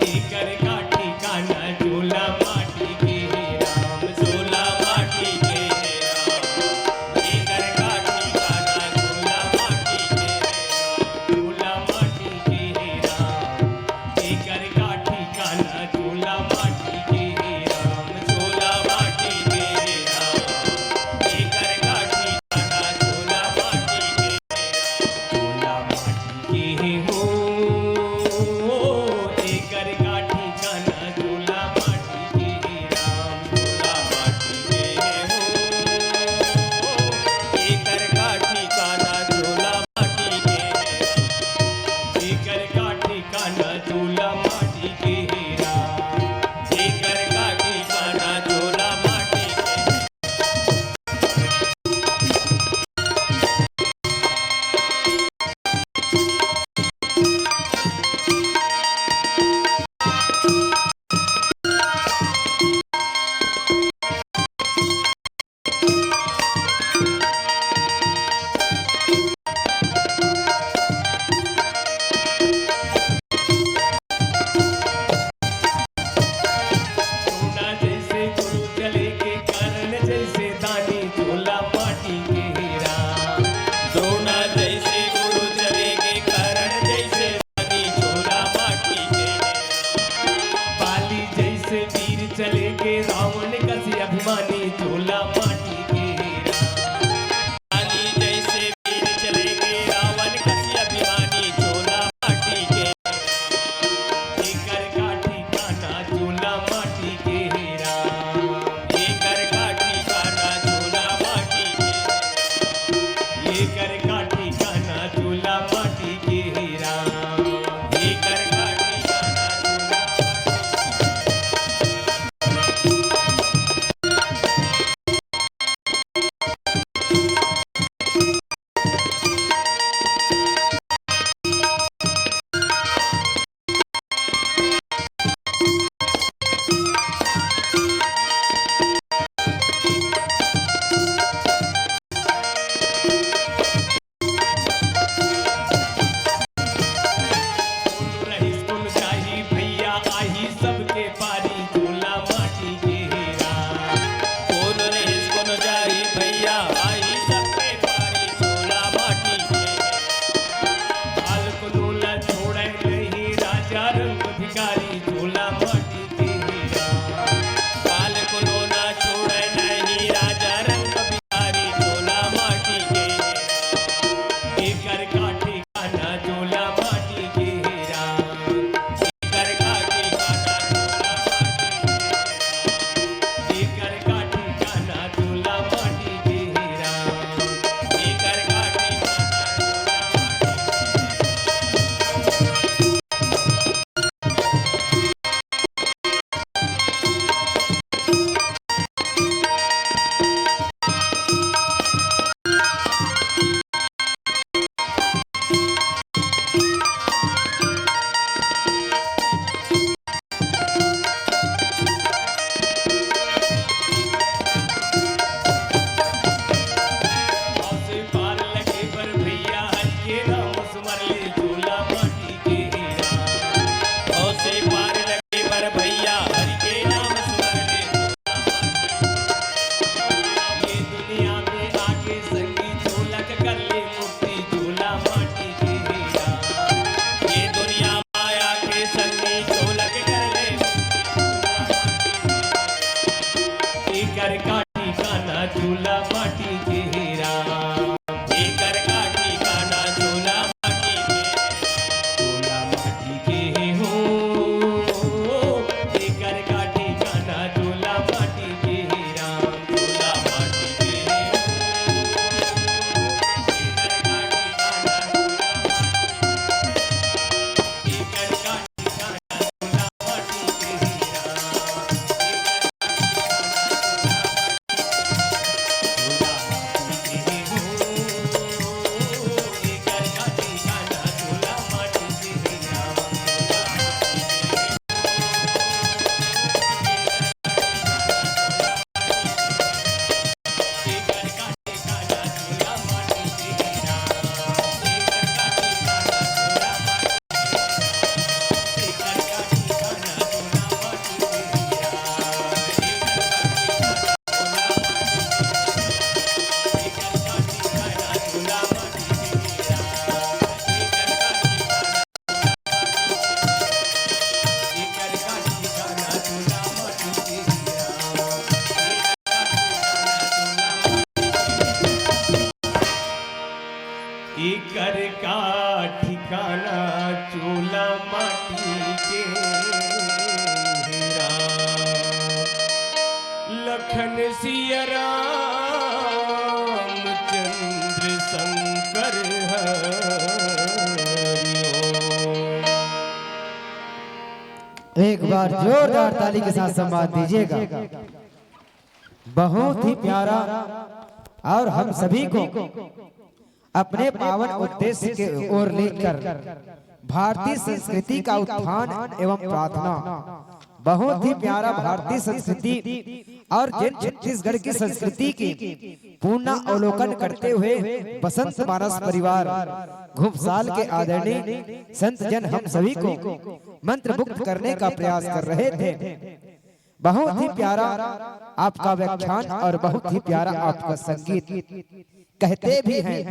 एखर का ठिकाना चोला माटी के हे राम, चोला माटी के हे राम, एखर का ठिकाना चोला माटी के हे राम, चोला माटी के हे राम, एखर का ठिकाना चोला माटी चूल्हा माटी के हे राम, एकर का ठिकाना चूल्हा माटी के, चूल्हा माटी के हे हो, एकर का ठिकाना चूल्हा माटी के हे राम, चूल्हा माटी के हे हो, एकर का ठिकाना चूल्हा माटी के, एकर का एकर का ठिकाना चूल्हा माटी के हे राम। लखन सिया राम चंद्र शंकर हरि ओम। एक बार जोरदार ताली के साथ सम्मान दीजिएगा। बहुत ही प्यारा। और हम सभी को अपने पावन उद्देश्य के ओर लेकर भारतीय संस्कृति का उत्थान एवं प्रार्थना। बहुत ही प्यारा भारतीय संस्कृति और जिन छत्तीसगढ़ की संस्कृति की पूर्ण अवलोकन करते हुए बसंत मानस परिवार घुमसाल के आदरणीय संत जन हम सभी को मंत्रमुग्ध करने का प्रयास कर रहे थे। बहुत ही प्यारा आपका व्याख्यान और बहुत ही प्यारा आपका संगीत। कहते भी हैं,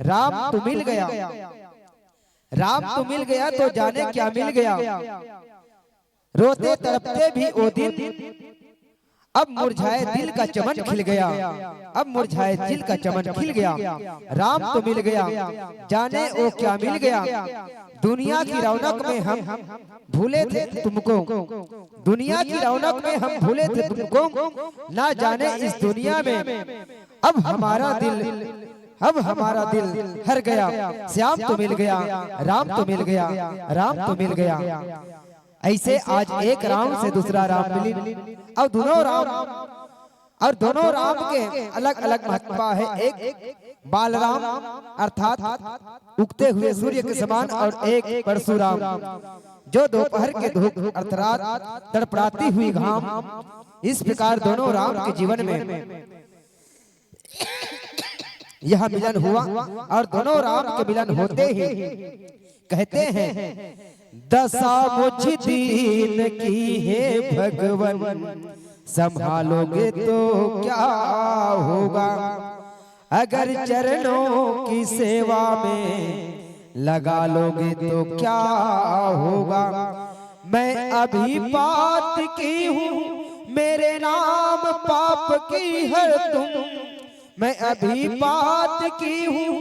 राम तो मिल गया, राम तो मिल गया तो जाने क्या मिल गया। रोते तड़पते भी वो दिन, अब मुरझाए दिल का चमन खिल गया, अब मुरझाए दिल का चमन खिल गया। राम तो मिल गया, जाने वो क्या मिल गया। दुनिया की रौनक में हम भूले थे तुमको, दुनिया की रौनक में हम भूले थे तुमको। ना जाने इस दुनिया में अब हमारा दिल, अब हमारा दिल हर गया। श्याम तो मिल गया, राम तो मिल गया, राम तो मिल गया। ऐसे आज एक राम से दूसरा राम मिली और दोनों राम, और दोनों राम के अलग-अलग महत्व है। एक बालराम अर्थात उगते हुए सूर्य के समान और एक परशुराम जो दोपहर के धूप अर्थात तड़पड़ाती हुई घाम। इस प्रकार दोनों राम के जीवन में यह मिलन हुआ और दोनों राम के मिलन होते ही कहते हैं, दशा मुझ दीन की हे भगवन, संभालोगे तो क्या होगा, अगर चरणों की सेवा में लगा लोगे तो क्या होगा। मैं अभी पात की हूँ, मेरे नाम पाप की हर तुम, मैं अभी पात की हूँ,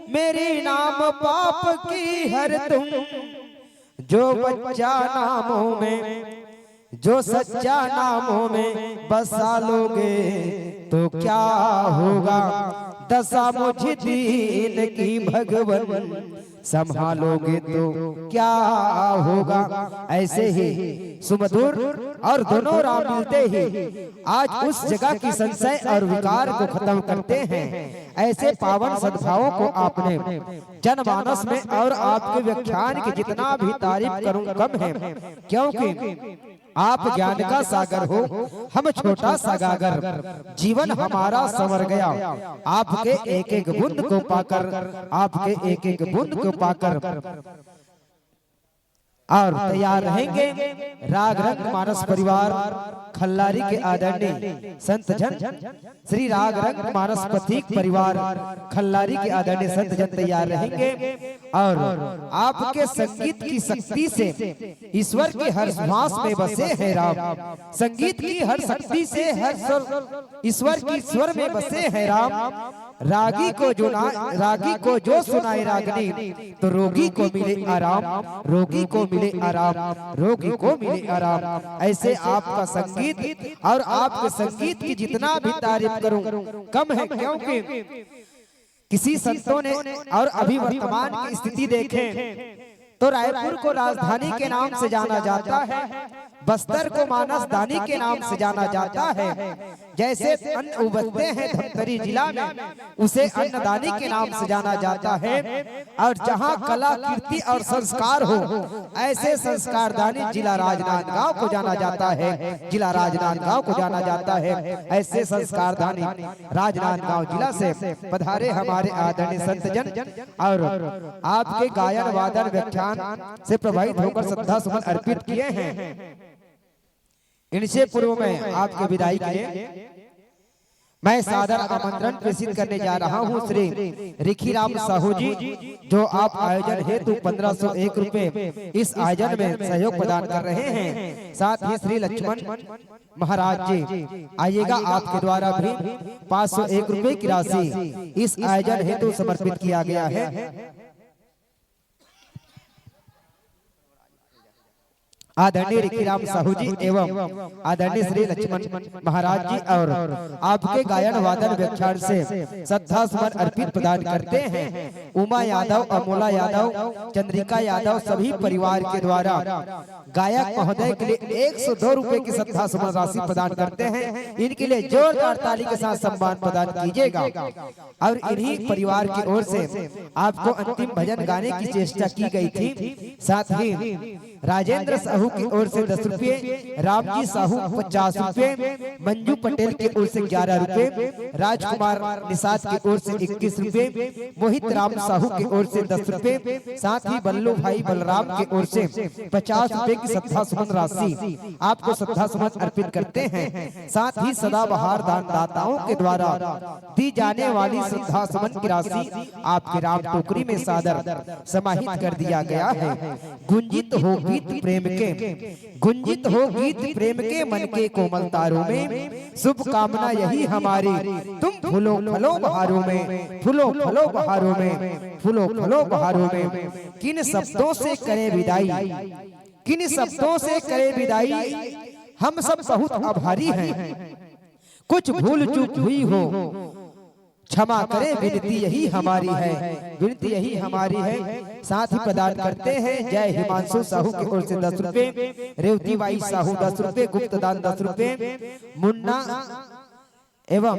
मेरे नाम पाप की हर तुम। जो बच्चा नामों में, जो सच्चा नामों में बसा लोगे तो क्या होगा। दशा मुझ दीन की भगवन, संभालोगे तो क्या होगा। ऐसे ही सुमधुर और दोनों राम मिलते ही आज उस जगह की संशय और विकार को खत्म करते हैं। ऐसे पावन सद्भावों को आपने जनमानस में, और आपके व्याख्यान की जितना भी तारीफ करूं कम है, क्योंकि आप ज्ञान का सागर हो, हम छोटा सा गागर। जीवन हमारा संवर गया आपके एक एक बूंद को पाकर, आपके एक एक बूंद को पाकर। और तैयार रहेंगे राग रंग मानस परिवार खल्लारी के आदरणीय संत जन श्री राग रंग मानस पथिक परिवार खल्लारी के आदरणीय संत जन तैयार रहेंगे और आपके संगीत की शक्ति से ईश्वर की हर श्वास में बसे हैं राम। संगीत की हर शक्ति से हर स्वर ईश्वर की स्वर में बसे हैं राम। रागी को जो ना रागी को जो सुनाए रागनी, तो रोगी को मिले आराम, रोगी को मिले आराम, रोगी को मिले आराम। ऐसे आपका संगीत और आपके संगीत की जितना भी तारीफ करूं, कम है, क्योंकि किसी संतों ने और अभी वर्तमान की स्थिति देखें तो रायपुर को राजधानी के नाम से जाना जाता है, बस्तर को मानस दानी के नाम से जाना जाता है। जैसे अन्न उपजते हैं धमतरी जिला में, उसे अन्नदानी के नाम से जाना जाता है। और जहाँ कला, कीर्ति और संस्कार हो, ऐसे संस्कारदानी जिला राजनांदगांव को जाना जाता है, जिला राजनांदगांव को जाना जाता है। ऐसे संस्कारदानी राजनांदगांव जिला से पधारे हमारे आदरणीय संत जन और आपके गायन वादन व्याख्यान से प्रभावित होकर श्रद्धा सुमन अर्पित किए हैं। इनसे पूर्व में आपके विदाई के लिए मैं सादर आमंत्रण प्रेषित करने जा रहा हूं श्री रिखीराम साहू जी, जो आप आयोजन हेतु पन्द्रह सौ एक रुपए इस आयोजन में सहयोग प्रदान कर रहे हैं। साथ ही श्री लक्ष्मण महाराज जी आइएगा, आपके द्वारा भी पाँच सौ एक रुपए की राशि इस आयोजन हेतु समर्पित किया गया है। आदरणीय रिखीराम साहू जी एवं आदरणीय श्री लक्ष्मण महाराज जी और आपके गायन वादन व्याख्यान से श्रद्धा सुमन अर्पित प्रदान करते हैं। उमा यादव, अमोला यादव, चंद्रिका यादव सभी परिवार के द्वारा गायक महोदय के लिए एक सौ दो रुपए की श्रद्धा सुमन राशि प्रदान करते हैं। इनके लिए जोरदार ताली के साथ सम्मान प्रदान कीजिएगा। और इन्हीं परिवार की ओर से आपको अंतिम भजन गाने की चेष्टा की गई थी। साथ ही राजेंद्र साहू की ओर से दस रुपये, रामजी साहू पचास रुपये, मंजू पटेल की ओर से ग्यारह रुपये, राजकुमार निषाद की ओर से इक्कीस रुपये, मोहित राम साहू की ओर से दस रुपये, साथ ही बल्लू भाई बलराम की ओर से पचास रुपये की श्रद्धा सुमन राशि आपको श्रद्धा सुमन अर्पित करते हैं। साथ ही सदाबहार दानदाताओं के द्वारा दी जाने वाली श्रद्धा सुमन की राशि आपके राम टोकरी में सादर समाहित कर दिया गया है। गुंजित हो गीत प्रेम के, गुंजित हो गीत प्रेम के मन के कोमल तारों में, शुभकामना यही हमारी, तुम फूलो फलो बहारों में, फूलो फलो बहारों में, फूलो फलो बहारों में। किन शब्दों से करें विदाई, किन शब्दों से करें विदाई, हम सब बहुत आभारी हैं। कुछ भूल चूक हुई हो, क्षमा करें, विनती यही हमारी है, विनती यही हमारी है। साथ ही प्रदान करते हैं जय हिमांशु साहू की ओर से दस रुपये, रेवती बाई साहू दस रुपये, गुप्तदान दस रुपये, मुन्ना एवं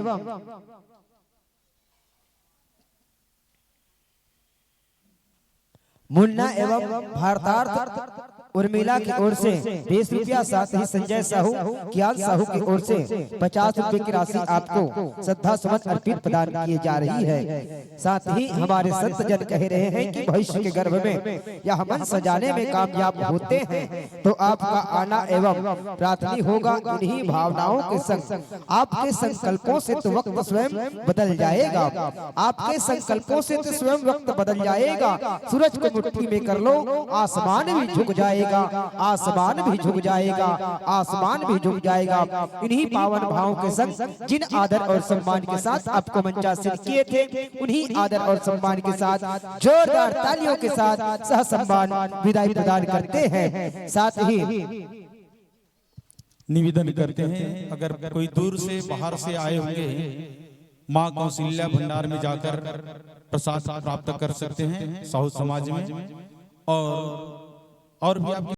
मुन्ना एवं भारतार्थ उर्मिला की ओर से बीस रुपया, साथ ही संजय साहू, कियाल साहू की ओर से पचास रुपए की राशि आपको श्रद्धा सुमन अर्पित प्रदान किए जा रही है। साथ ही हमारे संत जन कह रहे हैं कि भविष्य के गर्भ में यह मंच सजाने में कामयाब होते हैं तो आपका आना एवं प्रार्थना होगा। इन्हीं भावनाओं के संग आपके संकल्पों से तो वक्त स्वयं बदल जाएगा, आपके संकल्पों से तो स्वयं वक्त बदल जाएगा। सूरज को मुट्ठी में कर लो, आसमान भी झुक जाएगा, आसमान भी झुक जाएगा, आसमान भी झुक जाएगा। इन्हीं पावन भावों के संग जिन आदर और सम्मान के साथ आपको मंचासीन किए थे, उन्हीं आदर और सम्मान के साथ जोरदार तालियों के साथ सह सम्मान विदाई प्रदान करते हैं। साथ ही निवेदन करते हैं, अगर कोई दूर से, बाहर से आए होंगे, माँ कौशल्या भंडार में जाकर प्रसाद प्राप्त कर सकते हैं साहू समाज में। और, और भी आपकी